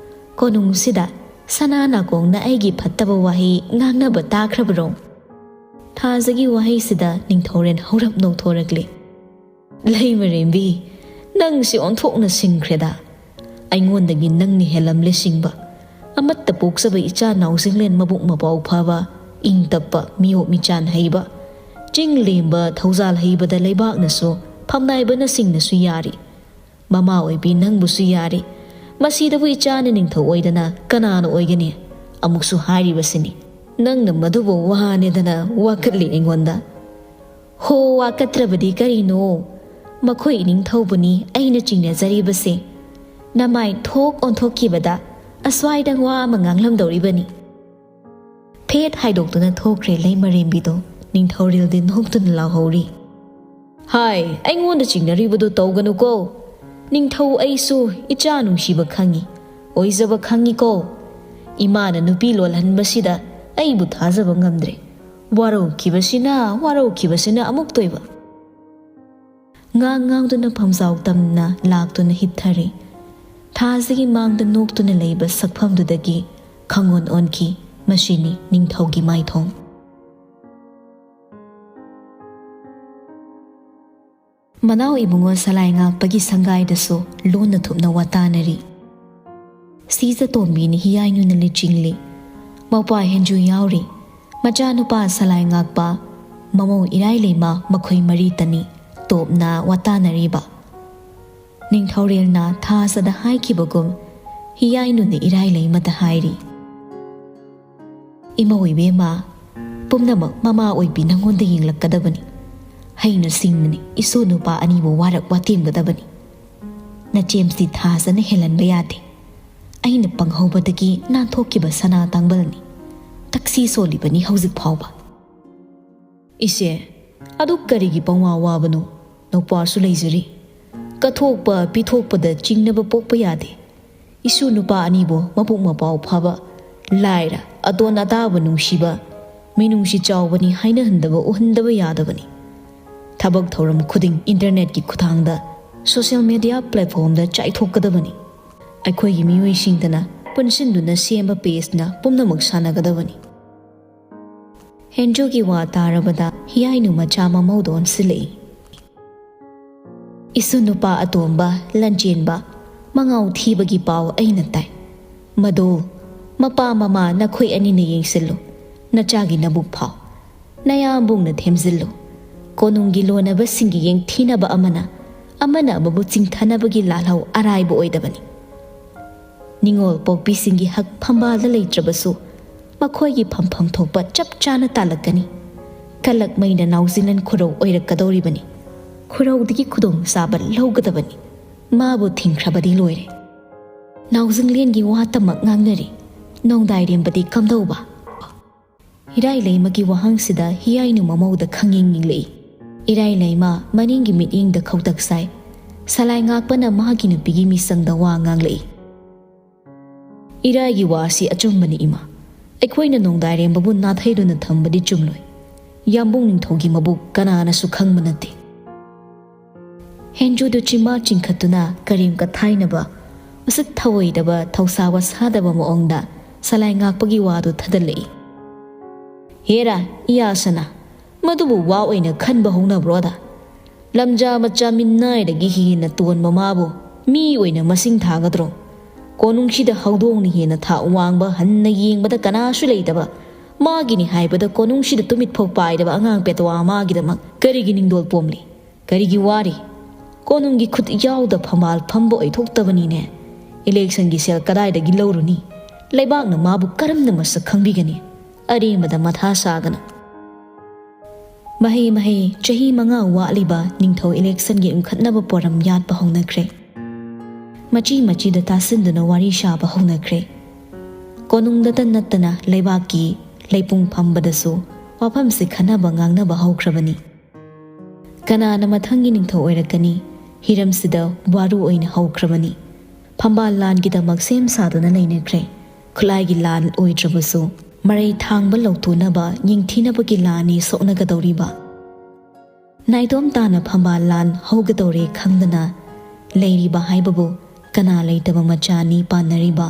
ꯀꯣꯅꯨꯡꯁꯤꯗ ꯁꯅꯥ ꯅꯥꯀꯣꯡꯅ ꯑꯩꯒꯤ ꯐꯠꯇꯕ ꯋꯥꯍꯩ ꯉꯥꯡꯅꯕ ꯇꯥꯈ꯭ꯔꯕꯔꯣ? ꯊꯥꯖꯒꯤ ꯋꯥꯍꯩꯁꯤꯗ ꯅꯤꯡꯊꯧꯔꯦꯜ ꯍꯧꯔꯞ ꯅꯣꯛꯊꯣꯔꯛꯂꯤ꯫ ꯂꯩꯃꯔꯦꯝꯕꯤ, ꯅꯪꯁꯤ ꯑꯣꯟꯊꯣꯛꯅ ꯁꯤꯡꯈ꯭ꯔꯦꯗ꯫ ꯑꯩꯉꯣꯟꯗꯒꯤ ꯅꯪꯅ ꯍꯦꯜꯂꯝꯂꯦ ꯁꯤꯡꯕ꯫ ꯑꯃꯠꯇ ꯄꯣꯛꯆꯕ ꯏꯆꯥ ꯅꯥꯎꯁꯤꯡꯂꯦꯟ ꯃꯕꯨꯛ ꯃꯄꯥꯎ ꯐꯕ, ꯏꯪ ꯇꯞꯄ, ꯃꯤꯑꯣꯛ ꯃꯤꯆꯥꯟ ꯍꯩꯕ, ꯆꯤꯡ ꯂꯦꯝꯕ, ꯊꯧꯖꯥꯜ ꯍꯩꯕꯗ ꯂꯩꯕꯥꯛꯅꯁꯨ, ꯐꯝꯅꯥꯏꯕꯅ ꯁꯤꯡꯅꯁꯨ ꯌꯥꯔꯤ꯫ ꯃꯃꯥ ꯑꯣꯏꯕꯤ ꯅꯪꯕꯨꯁꯨ ꯌꯥꯔꯤ꯫ ꯃꯁꯤꯗꯕꯨ ꯏꯆꯥꯅ ꯅꯤꯡꯊꯧ ꯑꯣꯏꯗꯅ ꯀꯅꯥꯅ ꯑꯣꯏꯒꯅꯤ? ꯑꯃꯨꯛꯁꯨ ꯍꯥꯏꯔꯤꯕꯁꯤꯅꯤ꯫ ꯅꯪꯅ ꯃꯗꯨꯕꯨ ꯋꯥꯅꯦꯗꯅ ꯋꯥꯀꯠꯂꯤ ꯑꯩꯉꯣꯟꯗ꯫ ꯍꯣ, ꯋꯥꯀꯠꯇ꯭ꯔꯕꯗꯤ ꯀꯔꯤꯅꯣ? ꯃꯈꯣꯏ ꯏꯅꯤꯡꯊꯧꯕꯨꯅꯤ ꯑꯩꯅ ꯆꯤꯡꯅꯖꯔꯤꯕꯁꯦ꯫ ꯅꯃꯥꯏ ꯊꯣꯛ ꯑꯣꯟꯊꯣꯛꯈꯤꯕꯗ ꯑꯁ꯭ꯋꯥꯏꯗ ꯋꯥ ꯑꯃ ꯉꯥꯡꯂꯝꯗꯧꯔꯤꯕꯅꯤ꯫ ꯐꯦꯠ ꯍꯥꯏꯗꯣꯛꯇꯨꯅ ꯊꯣꯛꯈ꯭ꯔꯦ ꯂꯩꯃꯔꯦꯝꯕꯤꯗꯣ꯫ ꯅꯤꯡꯊꯧꯔꯦꯜꯗꯤ ꯅꯣꯛꯇꯨꯅ ꯂꯥꯎꯍꯧꯔꯤ꯫ ꯍꯥꯏ, ꯑꯩꯉꯣꯟꯗ ꯆꯤꯡꯅꯔꯤꯕꯗꯣ ꯇꯧꯒꯅꯨꯀꯣ꯫ ꯅꯤꯡꯊꯧ ꯑꯩꯁꯨ ꯏꯆꯥ ꯅꯨꯡꯁꯤꯕ ꯈꯪꯉꯤ, ꯑꯣꯏꯖꯕ ꯈꯪꯉꯤꯀꯣ꯫ ꯏꯃꯥꯅ ꯅꯨꯄꯤ ꯂꯣꯜꯍꯟꯕꯁꯤꯗ ꯑꯩꯕꯨ ꯊꯥꯖꯕ ꯉꯝꯗ꯭ꯔꯦ꯫ ꯋꯥꯔꯧꯈꯤꯕꯁꯤꯅ, ꯋꯥꯔꯧꯈꯤꯕꯁꯤꯅ ꯑꯃꯨꯛꯇꯣꯏꯕ꯫ ꯉꯥꯡ ꯉꯥꯡꯗꯨꯅ ꯐꯝꯖꯥꯎ ꯇꯝꯅ ꯂꯥꯛꯇꯨꯅ ꯍꯤꯠꯊꯔꯦ꯫ ꯊꯥꯖꯒꯤ ꯃꯥꯡꯗ ꯅꯣꯛꯇꯨꯅ ꯂꯩꯕ ꯁꯛꯐꯝꯗꯨꯗꯒꯤ ꯈꯪꯑꯣꯟ ꯑꯣꯟꯈꯤ꯫ ꯃꯁꯤꯅꯤ ꯅꯤꯡꯊꯧꯒꯤ ꯃꯥꯏꯊꯣꯡ꯫ ꯃꯅꯥꯎ ꯏꯕꯨꯡꯉꯣ ꯁꯂꯥꯏ ꯉꯥꯛꯄꯒꯤ ꯁꯪꯒꯥꯏꯗꯁꯨ ꯂꯣꯟꯅ ꯊꯨꯞꯅ ꯋꯥꯇꯥꯅꯔꯤ꯫ ꯁꯤꯖ ꯇꯣꯝꯕꯤꯅ ꯍꯤꯌꯥꯏꯅꯨꯅ ꯂꯨꯆꯤꯡꯂꯤ꯫ ꯃꯧꯄ꯭ꯋꯥ ꯍꯦꯟꯖꯨ ꯌꯥꯎꯔꯤ꯫ ꯃꯆꯥꯅꯨꯄꯥ ꯁꯂꯥꯏ ꯉꯥꯛꯄ, ꯃꯃꯧ ꯏꯔꯥꯏ ꯂꯩꯃ ꯃꯈꯣꯏ ꯃꯔꯤꯇꯅꯤ ꯇꯣꯞꯅ ꯋꯥꯇꯥꯅꯔꯤꯕ꯫ ꯅꯤꯡꯊꯧꯔꯦꯜꯅ ꯊꯥꯖꯗ ꯍꯥꯏꯈꯤꯕꯒꯨꯝ ꯍꯤꯌꯥꯏꯅꯨꯅ ꯏꯔꯥꯏ ꯂꯩꯃꯗ ꯍꯥꯏꯔꯤ꯫ ꯏꯃꯧ ꯏꯕꯦꯝꯃ, ꯄꯨꯝꯅꯃꯛ ꯃꯃꯥ ꯑꯣꯏꯕꯤ ꯅꯪꯉꯣꯟꯗ ꯌꯦꯡꯂꯛꯀꯗꯕꯅꯤ꯫ ꯍꯩꯅ ꯁꯤꯡꯅꯅꯤ ꯏꯁꯨ ꯅꯨꯄꯥ ꯑꯅꯤꯕꯨ ꯋꯥꯔꯛ ꯋꯥꯇꯦꯝꯒꯗꯕꯅꯤ꯫ ꯅꯆꯦꯝꯁꯤ ꯊꯥꯖꯅ ꯍꯦꯜꯍꯟꯕ ꯌꯥꯗꯦ꯫ ꯑꯩꯅ ꯄꯪꯍꯧꯕꯗꯒꯤ ꯅꯥꯟꯊꯣꯛꯈꯤꯕ ꯁꯅꯥ ꯇꯥꯡꯕꯜꯅꯤ꯫ ꯇꯛꯁꯤ ꯁꯣꯜꯂꯤꯕꯅꯤ ꯍꯧꯖꯤꯛ ꯐꯥꯎꯕ꯫ ꯏꯆꯦ, ꯑꯗꯨ ꯀꯔꯤꯒꯤ ꯄꯪꯋꯥ ꯋꯥꯕꯅꯣ? ꯅꯨꯄꯥꯁꯨ ꯂꯩꯖꯔꯤ꯫ ꯀꯠꯊꯣꯛꯄ ꯄꯤꯊꯣꯛꯄꯗ ꯆꯤꯡꯅꯕ ꯄꯣꯛꯄ ꯌꯥꯗꯦ꯫ ꯏꯁꯨ ꯅꯨꯄꯥ ꯑꯅꯤꯕꯨ ꯃꯕꯨꯛ ꯃꯄꯥꯎ ꯐꯕ, ꯂꯥꯏꯔ, ꯑꯇꯣꯟ ꯑꯇꯥꯕ ꯅꯨꯡꯁꯤꯕ, ꯃꯤꯅꯨꯡꯁꯤ ꯆꯥꯎꯕꯅꯤ ꯍꯥꯏꯅꯍꯟꯗꯕ ꯎꯍꯟꯗꯕ ꯌꯥꯗꯕꯅꯤ꯫ ꯊꯕꯛ ꯊꯧꯔꯝ ꯈꯨꯗꯤꯡ ꯏꯟꯇꯔꯅꯦꯠꯀꯤ ꯈꯨꯠꯊꯥꯡꯗ ꯁꯣꯁꯤꯌꯦꯜ ꯃꯦꯗꯤꯌꯥ ꯄ꯭ꯂꯦꯠꯐꯣꯝꯗ ꯆꯥꯏꯊꯣꯛꯀꯗꯕꯅꯤ꯫ ꯑꯩꯈꯣꯏꯒꯤ ꯃꯤꯑꯣꯏꯁꯤꯡꯗꯅ ꯄꯨꯟꯁꯤꯟꯗꯨꯅ ꯁꯦꯝꯕ ꯄꯦꯖꯅ ꯄꯨꯝꯅꯃꯛ ꯁꯥꯟꯅꯒꯗꯕꯅꯤ꯫ ꯍꯦꯟꯖꯨꯒꯤ ꯋꯥ ꯇꯥꯔꯕꯗ ꯍꯤꯌꯥꯏꯅꯨ ꯃꯆꯥ ꯃꯃꯧꯗ ꯑꯣꯟꯁꯤꯜꯂꯛꯏ꯫ ꯏꯁꯨ ꯅꯨꯄꯥ ꯑꯇꯣꯝꯕ, ꯂꯟꯆꯦꯟꯕ, ꯃꯉꯥꯎ ꯊꯤꯕꯒꯤ ꯄꯥꯎ ꯑꯩꯅ ꯇꯥꯏ꯫ ꯃꯗꯨ ꯃꯄꯥ ꯃꯃꯥ ꯅꯈꯣꯏ ꯑꯅꯤꯅ ꯌꯦꯡꯁꯤꯜꯂꯨ, ꯅꯆꯥꯒꯤ ꯅꯕꯨꯛ ꯐꯥꯎ꯫ ꯅꯌꯥꯝꯕꯨꯡꯅ ꯊꯦꯝꯖꯤꯜꯂꯨ꯫ ꯀꯣꯅꯨꯡꯒꯤ ꯂꯣꯟꯅꯕꯁꯤꯡꯒꯤ ꯌꯦꯡꯊꯤꯅꯕ ꯑꯃꯅ ꯑꯃꯅ ꯑꯃꯕꯨ ꯆꯤꯡꯊꯅꯕꯒꯤ ꯂꯥꯜꯍꯧ ꯑꯔꯥꯏꯕ ꯑꯣꯏꯗꯕꯅꯤ꯫ ꯅꯤꯉꯣꯜ ꯄꯣꯛꯄꯤꯁꯤꯡꯒꯤ ꯍꯛ ꯐꯝꯕꯥꯜꯗ ꯂꯩꯇ꯭ꯔꯕꯁꯨ ꯃꯈꯣꯏꯒꯤ ꯐꯝꯐꯝ ꯊꯣꯛꯄ ꯆꯞ ꯆꯥꯅ ꯇꯥꯜꯂꯛꯀꯅꯤ꯫ ꯀꯜꯂꯛ ꯃꯩꯅ ꯅꯥꯎꯖꯤꯂꯟ ꯈꯨꯔꯧ ꯑꯣꯏꯔꯛꯀꯗꯧꯔꯤꯕꯅꯤ꯫ ꯈꯨꯔꯧꯗꯒꯤ ꯈꯨꯗꯣꯡꯆꯥꯕ ꯂꯧꯒꯗꯕꯅꯤ꯫ ꯃꯥꯕꯨ ꯊꯤꯡꯈ꯭ꯔꯕꯗꯤ ꯂꯣꯏꯔꯦ꯫ ꯅꯥꯎꯖꯤꯡꯂꯦꯟꯒꯤ ꯋꯥꯇꯃꯛ ꯉꯥꯡꯅꯔꯤ꯫ ꯅꯣꯡꯗꯥꯏꯔꯦꯝꯕꯗꯤ ꯀꯝꯗꯧꯕ? ꯏꯔꯥꯏ ꯂꯩꯃꯒꯤ ꯋꯥꯍꯪꯁꯤꯗ ꯍꯤꯌꯥꯏꯅꯨ ꯃꯃꯧꯗ ꯈꯪꯌꯦꯡ ꯌꯦꯡꯂꯛꯏ꯫ ꯏꯔꯥꯏ ꯂꯩꯃ ꯃꯅꯤꯡꯒꯤ ꯃꯤꯠꯌꯦꯡꯗ ꯈꯧꯇꯛ ꯁꯥꯏ꯫ ꯁꯂꯥꯏ ꯉꯥꯛꯄꯅ ꯃꯍꯥꯛꯀꯤ ꯅꯨꯄꯤꯒꯤ ꯃꯤꯆꯪꯗ ꯋꯥ ꯉꯥꯡꯂꯛꯏ꯫ ꯏꯔꯥꯏꯒꯤ ꯋꯥꯁꯤ ꯑꯆꯨꯝꯕꯅꯤ, ꯏꯃꯥ꯫ ꯑꯩꯈꯣꯏꯅ ꯅꯣꯡꯗꯥꯏꯔꯦꯝꯕꯕꯨ ꯅꯥꯊꯩꯗꯨꯅ ꯊꯝꯕꯗꯤ ꯆꯨꯝꯂꯣꯏ꯫ ꯌꯥꯝꯕꯨꯡ ꯅꯤꯡꯊꯧꯒꯤ ꯃꯕꯨꯛ ꯀꯅꯥꯅꯁꯨ ꯈꯪꯕ ꯅꯠꯇꯦ꯫ ꯍꯦꯟꯖꯨꯗꯨ ꯆꯤꯃꯥ ꯆꯤꯡꯈꯠꯇꯨꯅ ꯀꯔꯦꯝ ꯀꯊꯥꯏꯅꯕ, ꯎꯁꯤꯠ ꯊꯑꯣꯏꯗꯕ, ꯊꯧꯁꯥ ꯋꯥꯁꯥꯗꯕ ꯃꯑꯣꯡꯗ ꯁꯂꯥꯏ ꯉꯥꯛꯄꯒꯤ ꯋꯥꯗꯨ ꯊꯗꯠꯂꯛꯏ꯫ ꯍꯦꯔꯥ, ꯏꯌꯥꯁꯅꯥ, ꯃꯗꯨꯕꯨ ꯋꯥ ꯑꯣꯏꯅ ꯈꯟꯕ ꯍꯧꯅꯕ꯭ꯔꯣꯗ? ꯂꯝꯖꯥ ꯃꯆꯥ ꯃꯤꯅꯥꯏꯗꯒꯤ ꯍꯦꯟꯅ ꯇꯣꯟꯕ ꯃꯥꯕꯨ ꯃꯤ ꯑꯣꯏꯅ ꯃꯁꯤꯡ ꯊꯥꯒꯗ꯭ꯔꯣ? ꯀꯣꯅꯨꯡꯁꯤꯗ ꯍꯧꯗꯣꯡꯅ ꯍꯦꯟꯅ ꯊꯥꯛ ꯋꯥꯡꯕ, ꯍꯟꯅ ꯌꯦꯡꯕꯗ ꯀꯅꯥꯁꯨ ꯂꯩꯇꯕ, ꯃꯥꯒꯤꯅꯤ ꯍꯥꯏꯕꯗ ꯀꯣꯅꯨꯡꯁꯤꯗ ꯇꯨꯃꯤꯠ ꯐꯥꯎ ꯄꯥꯏꯗꯕ ꯑꯉꯥꯡ ꯄꯦꯇꯋꯥ ꯃꯥꯒꯤꯗꯃꯛ ꯀꯔꯤꯒꯤ ꯅꯤꯡꯗꯣꯜ ꯄꯣꯝꯂꯤ? ꯀꯔꯤꯒꯤ ꯋꯥꯔꯤ? ꯀꯣꯅꯨꯡꯒꯤ ꯈꯨꯠ ꯌꯥꯎꯗ ꯐꯝꯕꯥꯜ ꯐꯝꯕ ꯑꯣꯏꯊꯣꯛꯇꯕꯅꯤꯅꯦ꯫ ꯏꯂꯦꯛꯁꯟꯒꯤ ꯁꯦꯜ ꯀꯗꯥꯏꯗꯒꯤ ꯂꯧꯔꯨꯅꯤ? ꯂꯩꯕꯥꯛꯅ ꯃꯥꯕꯨ ꯀꯔꯝꯅ ꯃꯁꯛ ꯈꯪꯕꯤꯒꯅꯤ? ꯑꯔꯦꯝꯕꯗ ꯃꯊꯥ ꯁꯥꯒꯅꯨ꯫ ꯃꯍꯩ ꯃꯍꯩ ꯆꯍꯤ ꯃꯉꯥ ꯋꯥꯠꯂꯤꯕ ꯅꯤꯡꯊꯧ ꯏꯂꯦꯛꯁꯟꯒꯤ ꯎꯪꯈꯠꯅꯕ ꯄꯣꯔꯝ ꯌꯥꯠꯄ ꯍꯧꯅꯈ꯭ꯔꯦ꯫ ꯃꯆꯤ ꯃꯆꯤꯗ ꯇꯥꯁꯤꯟꯗꯨꯅ ꯋꯥꯔꯤ ꯁꯥꯕ ꯍꯧꯅꯈ꯭ꯔꯦ꯫ ꯀꯣꯅꯨꯡꯗꯇ ꯅꯠꯇꯅ ꯂꯩꯕꯥꯛꯀꯤ ꯂꯩꯄꯨꯡ ꯐꯝꯕꯗꯁꯨ ꯋꯥꯐꯝꯁꯤ ꯈꯟꯅꯕ ꯉꯥꯡꯅꯕ ꯍꯧꯈ꯭ꯔꯕꯅꯤ꯫ ꯀꯅꯥꯅ ꯃꯊꯪꯒꯤ ꯅꯤꯡꯊꯧ ꯑꯣꯏꯔꯛꯀꯅꯤ? ꯍꯤꯔꯝꯁꯤꯗ ꯋꯥꯔꯨ ꯑꯣꯏꯅ ꯍꯧꯈ꯭ꯔꯕꯅꯤ꯫ ꯐꯝꯕꯥꯜ ꯂꯥꯟꯒꯤꯗꯃꯛ ꯁꯦꯝ ꯁꯥꯗꯨꯅ ꯂꯩꯅꯈ꯭ꯔꯦ꯫ ꯈꯨꯠꯂꯥꯏꯒꯤ ꯂꯥꯟ ꯑꯣꯏꯗ꯭ꯔꯕꯁꯨ ꯃꯔꯩ ꯊꯥꯡꯕ ꯂꯧꯊꯣꯛꯅꯕ ꯌꯦꯡꯊꯤꯅꯕꯒꯤ ꯂꯥꯟꯅꯤ ꯁꯣꯛꯅꯒꯗꯧꯔꯤꯕ꯫ ꯅꯥꯏꯇꯣꯝ ꯇꯥꯅ ꯐꯝꯕꯥꯜ ꯂꯥꯟ ꯍꯧꯒꯗꯧꯔꯦ ꯈꯪꯗꯅ ꯂꯩꯔꯤꯕ ꯍꯥꯏꯕꯕꯨ ꯀꯅꯥ ꯂꯩꯇꯕ ꯃꯆꯥꯅꯤ ꯄꯥꯟꯅꯔꯤꯕ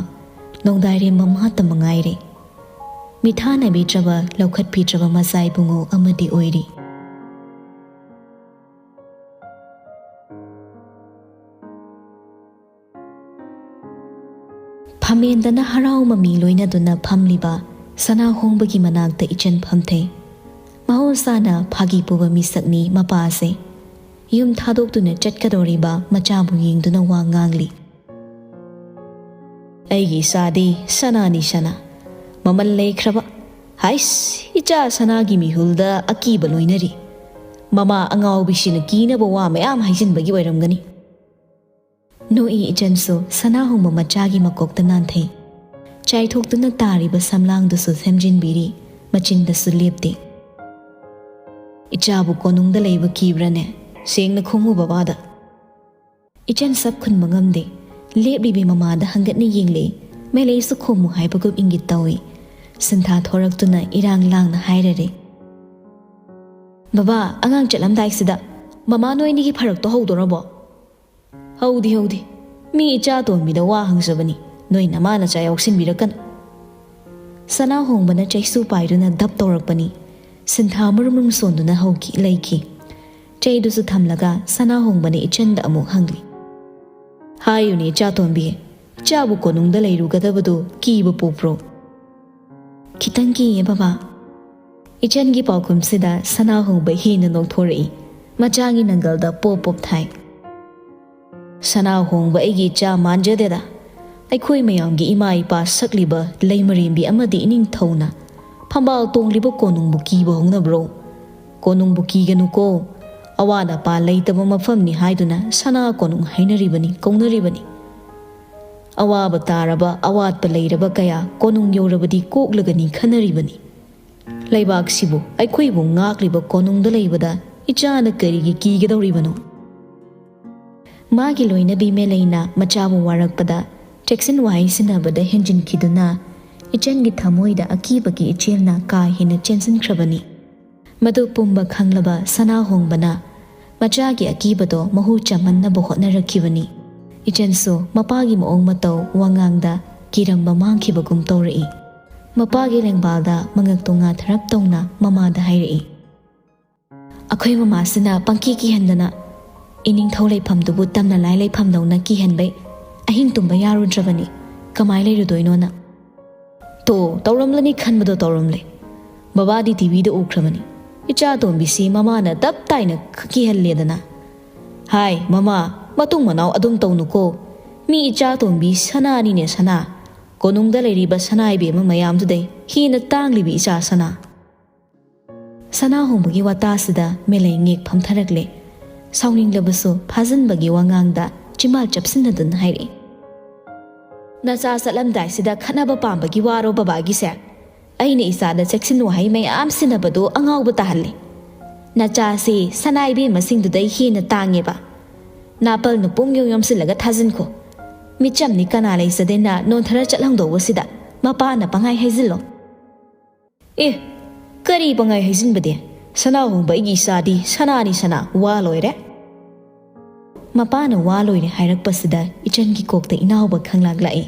ꯅꯣꯡꯗꯥꯏꯔꯦꯝꯕ ꯃꯥꯇ ꯃꯉꯥꯏꯔꯦ꯫ ꯃꯤꯊꯥꯅꯕꯤꯗ꯭ꯔꯕ, ꯂꯧꯈꯠꯄꯤꯗ꯭ꯔꯕ ꯃꯆꯥ ꯏꯕꯨꯡꯉꯣ ꯑꯃꯗꯤ ꯑꯣꯏꯔꯤ꯫ ꯐꯝꯃꯦꯟꯗꯅ ꯍꯔꯥꯎ ꯃꯃꯤ ꯂꯣꯏꯅꯗꯨꯅ ꯐꯝꯂꯤꯕ ꯁꯅꯥꯍꯣꯡꯕꯒꯤ ꯃꯅꯥꯛꯇ ꯏꯆꯟ ꯐꯝꯊꯩ꯫ ꯃꯍꯧꯁꯥꯅ ꯐꯥꯒꯤ ꯄꯨꯕ ꯃꯤꯁꯛꯅꯤ ꯃꯄꯥꯁꯦ꯫ ꯌꯨꯝ ꯊꯥꯗꯣꯛꯇꯨꯅ ꯆꯠꯀꯗꯧꯔꯤꯕ ꯃꯆꯥꯕꯨ ꯌꯦꯡꯗꯨꯅ ꯋꯥ ꯉꯥꯡꯂꯤ꯫ "ꯑꯩꯒꯤ ꯏꯆꯥꯗꯤ ꯁꯅꯥꯅꯤ ꯁꯅꯥ, ꯃꯃꯜ ꯂꯩꯈ꯭ꯔꯕ꯫ ꯍꯥꯏꯁ, ꯏꯆꯥ ꯁꯅꯥꯒꯤ ꯃꯤꯍꯨꯜꯗ ꯑꯀꯤꯕ ꯂꯣꯏꯅꯔꯤ꯫ ꯃꯃꯥ ꯑꯉꯥꯎꯕꯤꯁꯤꯅ ꯀꯤꯅꯕ ꯋꯥ ꯃꯌꯥꯝ ꯍꯥꯏꯖꯤꯟꯕꯒꯤ ꯑꯣꯏꯔꯝꯒꯅꯤ"꯫ ꯅꯣꯛꯏ ꯏꯆꯟꯁꯨ ꯁꯅꯥꯍꯣꯡꯕ ꯃꯆꯥꯒꯤ ꯃꯀꯣꯛꯇ ꯅꯥꯟꯊꯩ꯫ ꯆꯥꯏꯊꯣꯛꯇꯨꯅ ꯇꯥꯔꯤꯕ ꯁꯝꯂꯥꯡꯗꯨꯁꯨ ꯁꯦꯝꯖꯤꯟꯕꯤꯔꯤ, ꯃꯆꯤꯟꯗꯁꯨ ꯂꯦꯞꯇꯦ꯫ "ꯏꯆꯥꯕꯨ ꯀꯣꯅꯨꯡꯗ ꯂꯩꯕ ꯀꯤꯕ꯭ꯔꯅꯦ? ꯁꯦꯡꯅ ꯈꯨꯝꯃꯨ ꯕꯕꯥꯗ"꯫ ꯏꯆꯟ ꯁꯛ ꯈꯨꯟꯕ ꯉꯝꯗꯦ꯫ ꯂꯦꯞꯂꯤꯕꯤ ꯃꯃꯥꯗ ꯍꯪꯒꯠꯅ ꯌꯦꯡꯂꯦ꯫ ꯃꯦꯂꯩꯁꯨ ꯈꯨꯝꯃꯨ ꯍꯥꯏꯕꯒꯨꯝ ꯏꯪꯒꯤꯠ ꯇꯧꯏ꯫ ꯁꯤꯟꯊꯥ ꯊꯣꯔꯛꯇꯨꯅ ꯏꯔꯥꯡ ꯂꯥꯡꯅ ꯍꯥꯏꯔꯔꯦ꯫ "ꯕꯕꯥ, ꯑꯉꯥꯡ ꯆꯠꯂꯝꯗꯥꯏꯁꯤꯗ ꯃꯃꯥ ꯅꯣꯏꯅꯤꯒꯤ ꯐꯔꯛꯇꯣ ꯍꯧꯗꯣꯔꯕꯣ?" "ꯍꯧꯗꯤ ꯍꯧꯗꯤ꯫ ꯃꯤ ꯏꯆꯥ ꯇꯣꯝꯕꯤꯗ ꯋꯥ ꯍꯪꯖꯕꯅꯤ꯫ ꯅꯣꯏ ꯅꯃꯥ ꯅꯆꯥ ꯌꯥꯎꯁꯤꯟꯕꯤꯔꯛꯀꯅꯨ"꯫ ꯁꯅꯥꯍꯣꯡꯕꯅ ꯆꯩꯁꯨ ꯄꯥꯏꯗꯨꯅ ꯗꯞ ꯇꯧꯔꯛꯄꯅꯤ꯫ ꯁꯤꯟꯊꯥ ꯃꯔꯨꯝ ꯃꯔꯨꯝ ꯁꯣꯟꯗꯨꯅ ꯍꯧꯈꯤ, ꯂꯩꯈꯤ꯫ ꯆꯩꯗꯨꯁꯨ ꯊꯝꯂꯒ ꯁꯅꯥꯍꯣꯡꯕꯅ ꯏꯆꯟꯗ ꯑꯃꯨꯛ ꯍꯪꯂꯤ꯫ "ꯍꯥꯏꯌꯨꯅꯦ ꯏꯆꯥꯇꯣꯝꯕꯤ, ꯏꯆꯥꯕꯨ ꯀꯣꯅꯨꯡꯗ ꯂꯩꯔꯨꯒꯗꯕꯗꯨ ꯀꯤꯕ ꯄꯣꯛꯄ꯭ꯔꯣ?" "ꯈꯤꯇꯪ ꯀꯤꯌꯦ ꯕꯕꯥ"꯫ ꯏꯆꯟꯒꯤ ꯄꯥꯎꯈꯨꯝꯁꯤꯗ ꯁꯅꯥꯍꯣꯡꯕ ꯍꯦꯟꯅ ꯅꯣꯛꯊꯣꯔꯛꯏ꯫ ꯃꯆꯥꯒꯤ ꯅꯪꯒꯜꯗ ꯄꯣꯞ ꯄꯣꯞ ꯊꯥꯏ꯫ "ꯁꯅꯥꯍꯣꯡꯕ ꯑꯩꯒꯤ ꯏꯆꯥ ꯃꯥꯟꯖꯗꯦꯗ꯫ ꯑꯩꯈꯣꯏ ꯃꯌꯥꯝꯒꯤ ꯏꯃꯥ ꯏꯄꯥ ꯁꯛꯂꯤꯕ ꯂꯩꯃꯔꯦꯝꯕꯤ ꯑꯃꯗꯤ ꯏꯅꯤꯡꯊꯧꯅ ꯐꯝꯕꯥꯜ ꯇꯣꯡꯂꯤꯕ ꯀꯣꯅꯨꯡꯕꯨ ꯀꯤꯕ ꯍꯧꯅꯕ꯭ꯔꯣ? ꯀꯣꯅꯨꯡꯕꯨ ꯀꯤꯒꯅꯨꯀꯣ꯫ ꯑꯋꯥꯠ ꯑꯄꯥ ꯂꯩꯇꯕ ꯃꯐꯝꯅꯤ ꯍꯥꯏꯗꯨꯅ ꯁꯅꯥ ꯀꯣꯅꯨꯡ ꯍꯥꯏꯅꯔꯤꯕꯅꯤ, ꯀꯧꯅꯔꯤꯕꯅꯤ꯫ ꯑꯋꯥꯕ ꯇꯥꯔꯕ, ꯑꯋꯥꯠꯄ ꯂꯩꯔꯕ ꯀꯌꯥ ꯀꯣꯅꯨꯡ ꯌꯧꯔꯕꯗꯤ ꯀꯣꯛꯂꯒꯅꯤ ꯈꯟꯅꯔꯤꯕꯅꯤ꯫ ꯂꯩꯕꯥꯛꯁꯤꯕꯨ, ꯑꯩꯈꯣꯏꯕꯨ ꯉꯥꯛꯂꯤꯕ ꯀꯣꯅꯨꯡꯗ ꯂꯩꯕꯗ ꯏꯆꯥꯅ ꯀꯔꯤꯒꯤ ꯀꯤꯒꯗꯧꯔꯤꯕꯅꯣ?" ꯃꯥꯒꯤ ꯂꯣꯏꯅꯕꯤ ꯃꯦꯂꯩꯅ ꯃꯆꯥꯕꯨ ꯋꯥꯔꯛꯄꯗ ꯆꯦꯛꯁꯤꯟ ꯋꯥꯍꯩ ꯁꯤꯟꯅꯕꯗ ꯍꯦꯟꯖꯤꯟꯈꯤꯗꯨꯅ ꯏꯆꯟꯒꯤ ꯊꯃꯣꯏꯗ ꯑꯀꯤꯕꯒꯤ ꯏꯆꯦꯜꯅ ꯀꯥ ꯍꯦꯟꯅ ꯆꯦꯟꯁꯤꯟꯈ꯭ꯔꯕꯅꯤ꯫ ꯃꯗꯨ ꯄꯨꯝꯕ ꯈꯪꯂꯕ ꯁꯅꯥꯍꯣꯡꯕꯅ ꯃꯆꯥꯒꯤ ꯑꯀꯤꯕꯗꯣ ꯃꯍꯨ ꯆꯝꯍꯟꯅꯕ ꯍꯣꯠꯅꯔꯛꯈꯤꯕꯅꯤ꯫ ꯏꯆꯟꯁꯨ ꯃꯄꯥꯒꯤ ꯃꯑꯣꯡ ꯃꯇꯧ ꯋꯥꯉꯥꯡꯗ ꯀꯤꯔꯝꯕ ꯃꯥꯡꯈꯤꯕꯒꯨꯝ ꯇꯧꯔꯛꯏ꯫ ꯃꯄꯥꯒꯤ ꯂꯦꯡꯕꯥꯜꯗ ꯃꯉꯛ ꯇꯣꯉꯥ ꯊꯔꯞ ꯇꯧꯅ ꯃꯃꯥꯗ ꯍꯥꯏꯔꯛꯏ, "ꯑꯩꯈꯣꯏ ꯃꯃꯥꯁꯤꯅ ꯄꯪꯀꯤ ꯀꯤꯍꯟꯗꯅ ꯏꯅꯤꯡꯊꯧ ꯂꯩꯐꯝꯗꯨꯕꯨ ꯇꯝꯅ ꯂꯥꯏ ꯂꯩꯐꯝꯗꯧꯅ ꯀꯤꯍꯟꯕꯩ ꯑꯍꯤꯡ ꯇꯨꯝꯕ ꯌꯥꯔꯨꯗ꯭ꯔꯕꯅꯤ꯫ ꯀꯃꯥꯏ ꯂꯩꯔꯨꯗꯣꯏꯅꯣꯅ?" "ꯇꯣ, ꯇꯧꯔꯝꯂꯅꯤ ꯈꯟꯕꯗꯣ ꯇꯧꯔꯝꯂꯦ꯫ ꯕꯕꯥꯗꯤ ꯇꯤꯚꯤꯗ ꯎꯈ꯭ꯔꯕꯅꯤ꯫ ꯏꯆꯥ ꯇꯣꯝꯕꯤꯁꯤ ꯃꯃꯥꯅ ꯇꯞ ꯇꯥꯏꯅ ꯀꯤꯍꯜꯂꯦꯗꯅ꯫ ꯍꯥꯏ, ꯃꯃꯥ, ꯃꯇꯨꯡ ꯃꯅꯥꯎ ꯑꯗꯨꯝ ꯇꯧꯅꯨꯀꯣ꯫ ꯃꯤ ꯏꯆꯥ ꯇꯣꯝꯕꯤ ꯁꯅꯥꯅꯤꯅꯦ ꯁꯅꯥ꯫ ꯀꯣꯅꯨꯡꯗ ꯂꯩꯔꯤꯕ ꯁꯅꯥ ꯏꯕꯦꯝꯃ ꯃꯌꯥꯝꯗꯨꯗꯩ ꯍꯦꯟꯅ ꯇꯥꯡꯂꯤꯕꯤ ꯏꯆꯥ ꯁꯅꯥ꯫" ꯁꯅꯥꯍꯣꯡꯕꯒꯤ ꯋꯥꯇꯥꯁꯤꯗ ꯃꯦꯂꯩ ꯉꯦꯛ ꯐꯝꯊꯔꯛꯂꯦ꯫ ꯁꯥꯎꯅꯤꯡꯂꯕꯁꯨ ꯐꯥꯖꯤꯟꯕꯒꯤ ꯋꯥꯉꯥꯡꯗ ꯆꯤꯝꯕꯥꯜ ꯆꯞꯁꯤꯟꯅꯗꯨꯅ ꯍꯥꯏꯔꯛꯏ, "ꯅꯆꯥ ꯆꯠꯂꯝꯗꯥꯏꯁꯤꯗ ꯈꯠꯅꯕ ꯄꯥꯝꯕꯒꯤ ꯋꯥꯔꯣ ꯕꯕꯥꯒꯤꯁꯦ? ꯑꯩꯅ ꯏꯆꯥꯗ ꯆꯦꯛꯁꯤꯟ ꯋꯥꯍꯩ ꯃꯌꯥꯝ ꯁꯤꯟꯅꯕꯗꯨ ꯑꯉꯥꯎꯕ ꯇꯥꯍꯜꯂꯤ꯫ ꯅꯆꯥꯁꯤ ꯁꯅꯥ ꯏꯕꯦꯝꯃꯁꯤꯡꯗꯨꯗꯩ ꯍꯦꯟꯅ ꯇꯥꯡꯉꯦꯕ꯫ ꯅꯥꯄꯜ ꯅꯨꯄꯨꯝ ꯌꯣꯝ ꯌꯣꯝꯁꯤꯜꯂꯒ ꯊꯥꯖꯤꯟꯈꯣ꯫ ꯃꯤꯆꯝꯅꯤ ꯀꯅꯥ ꯂꯩꯖꯗꯦꯅ ꯅꯣꯟꯊꯔ ꯆꯠꯍꯪꯗꯧꯕꯁꯤꯗ ꯃꯄꯥꯅ ꯄꯪꯍꯥꯏ ꯍꯥꯏꯖꯤꯜꯂꯣ꯫" "ꯑꯦ, ꯀꯔꯤ ꯄꯪꯍꯥꯏ ꯍꯥꯏꯖꯤꯟꯕꯗꯤ? ꯁꯅꯥꯍꯣꯡꯕ ꯑꯩꯒꯤ ꯏꯆꯥꯗꯤ ꯁꯅꯥꯅꯤ ꯁꯅꯥ, ꯋꯥ ꯂꯣꯏꯔꯦ꯫" ꯃꯄꯥꯅ "ꯋꯥ ꯂꯣꯏꯔꯦ" ꯍꯥꯏꯔꯛꯄꯁꯤꯗ ꯏꯆꯟꯒꯤ ꯀꯣꯛꯇ ꯏꯅꯥꯎꯕ ꯈꯪꯂꯥꯛ ꯂꯥꯛꯏ꯫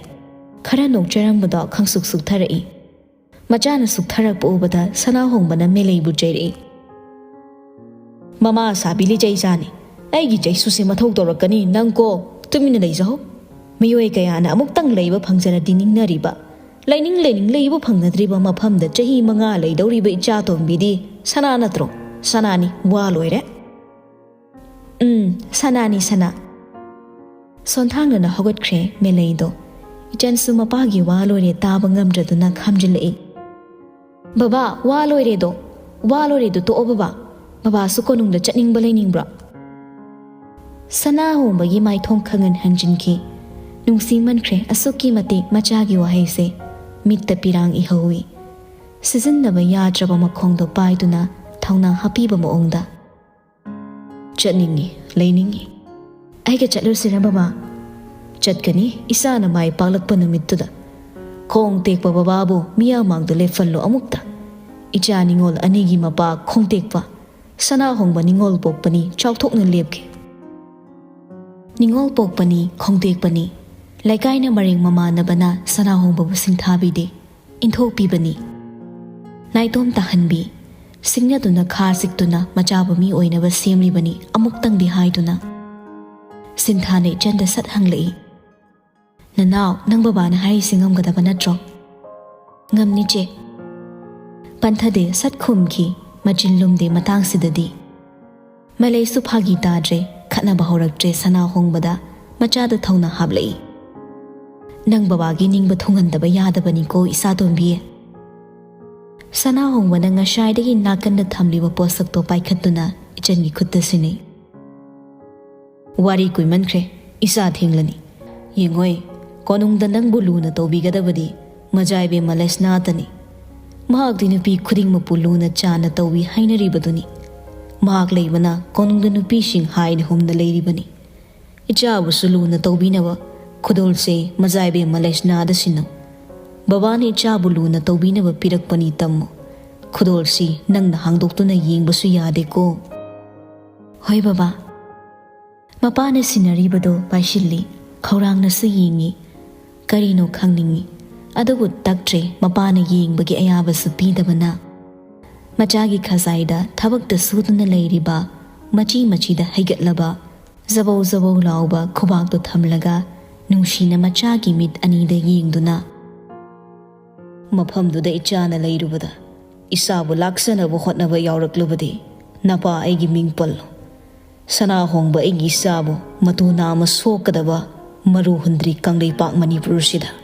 ꯈꯔ ꯅꯣꯛꯆꯔꯝꯕꯗꯣ ꯈꯪꯁꯨꯛ ꯁꯨꯛꯊꯔꯛꯏ꯫ ꯃꯆꯥꯅ ꯁꯨꯛꯊꯔꯛꯄ ꯎꯕꯗ ꯁꯅꯥꯍꯣꯡꯕꯅ ꯃꯦꯂꯩꯕꯨ ꯆꯩꯔꯛꯏ꯫ "ꯃꯃꯥ ꯑꯁꯥꯕꯤ ꯂꯤꯆꯩ ꯆꯥꯅꯤ꯫ ꯑꯩꯒꯤ ꯆꯩꯁꯨꯁꯦ ꯃꯊꯧ ꯇꯧꯔꯛꯀꯅꯤ ꯅꯪ ꯀꯣ꯫ ꯇꯨꯃꯤꯟꯅ ꯂꯩꯖꯍꯧ꯫ ꯃꯤꯑꯣꯏ ꯀꯌꯥꯅ ꯑꯃꯨꯛꯇꯪ ꯂꯩꯕ ꯐꯪꯖꯔꯗꯤ ꯅꯤꯡꯅꯔꯤꯕ꯫ ꯂꯩꯅꯤꯡ ꯂꯩꯅꯤꯡ ꯂꯩꯕ ꯐꯪꯅꯗ꯭ꯔꯤꯕ ꯃꯐꯝꯗ ꯆꯍꯤ ꯃꯉꯥ ꯂꯩꯗꯧꯔꯤꯕ ꯏꯆꯥ ꯇꯣꯝꯕꯤꯗꯤ ꯁꯅꯥ ꯅꯠꯇ꯭ꯔꯣ? ꯁꯅꯥꯅꯤ, ꯋꯥ ꯂꯣꯏꯔꯦ꯫" "ꯎꯝ, ꯁꯅꯥꯅꯤ ꯁꯅꯥ꯫" ꯁꯣꯟꯊꯥꯡꯅꯅ ꯍꯧꯒꯠꯈ꯭ꯔꯦ ꯃꯦꯂꯩꯗꯣ꯫ ꯏꯆꯟꯁꯨ ꯃꯄꯥꯒꯤ "ꯋꯥ ꯂꯣꯏꯔꯦ" ꯇꯥꯕ ꯉꯝꯗ꯭ꯔꯗꯨꯅ ꯈꯥꯝꯖꯤꯜꯂꯛꯏ꯫ "ꯕꯕꯥ, ꯋꯥ ꯂꯣꯏꯔꯦꯗꯣ, ꯋꯥ ꯂꯣꯏꯔꯦꯗꯣ ꯇꯣꯛꯑꯣ ꯕꯕꯥ꯫ ꯕꯕꯥꯁꯨ ꯀꯣꯅꯨꯡꯗ ꯆꯠꯅꯤꯡꯕ ꯂꯩꯅꯤꯡꯕ꯭ꯔꯣ?" ꯁꯅꯥꯍꯣꯡꯕꯒꯤ ꯃꯥꯏꯊꯣꯡ ꯈꯪꯍꯟ ꯍꯟꯖꯤꯟꯈꯤ꯫ ꯅꯨꯡꯁꯤꯃꯟꯈ꯭ꯔꯦ ꯑꯁꯨꯛꯀꯤ ꯃꯇꯤꯛ ꯃꯆꯥꯒꯤ ꯋꯥꯍꯩꯁꯦ꯫ ꯃꯤꯠꯇ ꯄꯤꯔꯥꯡ ꯏꯍꯧꯏ꯫ ꯁꯤꯖꯤꯟꯅꯕ ꯌꯥꯗ꯭ꯔꯕ ꯃꯈꯣꯡꯗꯣ ꯄꯥꯏꯗꯨꯅ ꯊꯧꯅꯥ ꯍꯥꯞꯄꯤꯕ ꯃꯑꯣꯡꯗ꯫ "ꯆꯠꯅꯤꯡꯉꯤ, ꯂꯩꯅꯤꯡꯉꯤ꯫ ꯑꯩꯒ ꯆꯠꯂꯨꯁꯤꯔ ꯕꯕꯥ?" "ꯆꯠꯀꯅꯤ, ꯏꯆꯥꯅ ꯃꯥꯏ ꯄꯥꯛꯂꯛꯄ ꯅꯨꯃꯤꯠꯇꯨꯗ꯫ ꯈꯣꯡ ꯇꯦꯛꯄ ꯕꯕꯥꯕꯨ ꯃꯤꯌꯥꯝ ꯃꯥꯡꯗ ꯂꯦꯞꯍꯜꯂꯣ ꯑꯃꯨꯛꯇ꯫ ꯏꯆꯥ ꯅꯤꯉꯣꯜ ꯑꯅꯤꯒꯤ ꯃꯄꯥ ꯈꯣꯡꯇꯦꯛꯄ ꯁꯅꯥꯍꯣꯡꯕ ꯅꯤꯉꯣꯜ ꯄꯣꯛꯄꯅꯤ ꯆꯥꯎꯊꯣꯛꯅ ꯂꯦꯞꯈꯤ꯫ ꯅꯤꯉꯣꯜ ꯄꯣꯛꯄꯅꯤ, ꯈꯣꯡꯇꯦꯛꯄꯅꯤ, ꯂꯩꯀꯥꯏꯅ ꯃꯔꯦꯡ ꯃꯃꯥꯟꯅꯕꯅ ꯁꯅꯥꯍꯣꯡꯕꯕꯨ ꯁꯤꯡꯊꯥꯕꯤꯗꯦ, ꯏꯟꯊꯣꯛꯄꯤꯕꯅꯤ꯫ ꯅꯥꯏꯇꯣꯝ ꯇꯥꯍꯟꯕꯤ, ꯁꯤꯡꯅꯗꯨꯅ ꯈꯥ ꯆꯤꯛꯇꯨꯅ ꯃꯆꯥꯕꯨ ꯃꯤ ꯑꯣꯏꯅꯕ ꯁꯦꯝꯂꯤꯕꯅꯤ ꯑꯃꯨꯛꯇꯪꯗꯤ ꯍꯥꯏꯗꯨꯅ꯫ ꯁꯤꯟꯊꯥꯅ ꯏꯆꯟꯗ ꯁꯠ ꯍꯪꯂꯛꯏ, "ꯅꯅꯥꯎ, ꯅꯪ ꯕꯕꯥꯅ ꯍꯥꯏꯔꯤꯁꯤ ꯉꯝꯒꯗꯕ ꯅꯠꯇ꯭ꯔꯣ?" "ꯉꯝꯅꯤ ꯆꯦ꯫ ꯄꯟꯊꯗꯦ ꯁꯠ ꯈꯨꯝꯈꯤ, ꯃꯆꯤꯟ ꯂꯨꯝꯗꯦ ꯃꯇꯥꯡꯁꯤꯗꯗꯤ꯫ ꯃꯂꯩꯁꯨ ꯐꯥꯒꯤ ꯇꯥꯗ꯭ꯔꯦ, ꯈꯠꯅꯕ ꯍꯧꯔꯛꯇ꯭ꯔꯦ ꯁꯅꯥ ꯍꯣꯡꯕꯗ ꯃꯆꯥꯗ ꯊꯧꯅ ꯍꯥꯞꯂꯛꯏ꯫ "ꯅꯪ ꯕꯕꯥꯒꯤ ꯅꯤꯡꯕ ꯊꯨꯡꯍꯟꯗꯕ ꯌꯥꯗꯕꯅꯤꯀꯣ ꯏꯆꯥ ꯇꯣꯝꯕꯤ꯫" ꯁꯅꯥ ꯍꯣꯡꯕꯅ ꯉꯁꯥꯏꯗꯒꯤ ꯅꯥꯀꯟꯗ ꯊꯝꯂꯤꯕ ꯄꯣꯠꯁꯛꯇꯣ ꯄꯥꯏꯈꯠꯇꯨꯅ ꯏꯆꯟꯒꯤ ꯈꯨꯠꯇ ꯁꯤꯟꯅꯩ꯫ "ꯋꯥꯔꯤ ꯀꯨꯏꯃꯟꯈ꯭ꯔꯦ, ꯏꯆꯥ ꯊꯦꯡꯂꯅꯤ꯫ ꯌꯦꯡꯉꯣꯏ, ꯀꯣꯅꯨꯡꯗ ꯅꯪꯕꯨ ꯂꯨꯅ ꯇꯧꯕꯤꯒꯗꯕꯗꯤ ꯃꯖꯥꯏꯕꯦꯝꯃ ꯂꯩꯁꯅꯥꯇꯅꯤ꯫ ꯃꯍꯥꯛꯇꯤ ꯅꯨꯄꯤ ꯈꯨꯗꯤꯡꯃꯛꯄꯨ ꯂꯨꯅ ꯆꯥꯟꯅ ꯇꯧꯏ ꯍꯥꯏꯅꯔꯤꯕꯗꯨꯅꯤ꯫ ꯃꯍꯥꯛ ꯂꯩꯕꯅ ꯀꯣꯅꯨꯡꯗ ꯅꯨꯄꯤꯁꯤꯡ ꯍꯥꯏꯅ ꯍꯨꯝꯅ ꯂꯩꯔꯤꯕꯅꯤ꯫ ꯏꯆꯥꯕꯨꯁꯨ ꯂꯨꯅ ꯇꯧꯕꯤꯅꯕ ꯈꯨꯗꯣꯜꯁꯦ ꯃꯖꯥꯏꯕꯦꯝꯃ ꯂꯩꯁꯅꯥꯗ ꯁꯤꯟꯅꯧ꯫ ꯕꯕꯥꯅ ꯏꯆꯥꯕꯨ ꯂꯨꯅ ꯇꯧꯕꯤꯅꯕ ꯄꯤꯔꯛꯄꯅꯤ ꯇꯝꯃꯨ꯫ ꯈꯨꯗꯣꯜꯁꯤ ꯅꯪꯅ ꯍꯥꯡꯗꯣꯛꯇꯨꯅ ꯌꯦꯡꯕꯁꯨ ꯌꯥꯗꯦꯀꯣ꯫" "ꯍꯣꯏ ꯕꯕꯥ꯫" ꯃꯄꯥꯅ ꯁꯤꯟꯅꯔꯤꯕꯗꯨ ꯄꯥꯏꯁꯤꯜꯂꯤ, ꯈꯧꯔꯥꯡꯅꯁꯨ ꯌꯦꯡꯉꯤ꯫ ꯀꯔꯤꯅꯣ ꯈꯪꯅꯤꯡꯉꯤ, ꯑꯗꯨꯕꯨ ꯇꯛꯇ꯭ꯔꯦ, ꯃꯄꯥꯅ ꯌꯦꯡꯕꯒꯤ ꯑꯌꯥꯕꯁꯨ ꯄꯤꯗꯕꯅ꯫ ꯃꯆꯥꯒꯤ ꯈꯖꯥꯏꯗ ꯊꯕꯛꯇ ꯁꯨꯗꯨꯅ ꯂꯩꯔꯤꯕ ꯃꯆꯤ ꯃꯆꯤꯗ ꯍꯩꯒꯠꯂꯕ ꯖꯕꯧ ꯖꯕꯧ ꯂꯥꯎꯕ ꯈꯨꯕꯥꯛꯇꯨ ꯊꯝꯂꯒ ꯅꯨꯡꯁꯤꯅ ꯃꯆꯥꯒꯤ ꯃꯤꯠ ꯑꯅꯤꯗ ꯌꯦꯡꯗꯨꯅ, "ꯃꯐꯝꯗꯨꯗ ꯏꯆꯥꯅ ꯂꯩꯔꯨꯕꯗ ꯏꯆꯥꯕꯨ ꯂꯥꯛꯆꯅꯕ ꯍꯣꯠꯅꯕ ꯌꯥꯎꯔꯛꯂꯕꯗꯤ ꯅꯄꯥ ꯑꯩꯒꯤ ꯃꯤꯡ ꯄꯜꯂꯨ꯫ ꯁꯅꯥ ꯍꯣꯡꯕ ꯑꯩꯒꯤ ꯏꯆꯥꯕꯨ ꯃꯇꯨ ꯅꯥꯝꯃ ꯁꯣꯛꯀꯗꯕ ꯃꯔꯨ ꯍꯨꯟꯗ꯭ꯔꯤ ꯀꯪꯂꯩꯄꯥꯛ ꯃꯅꯤꯄꯨꯔꯁꯤꯗ꯫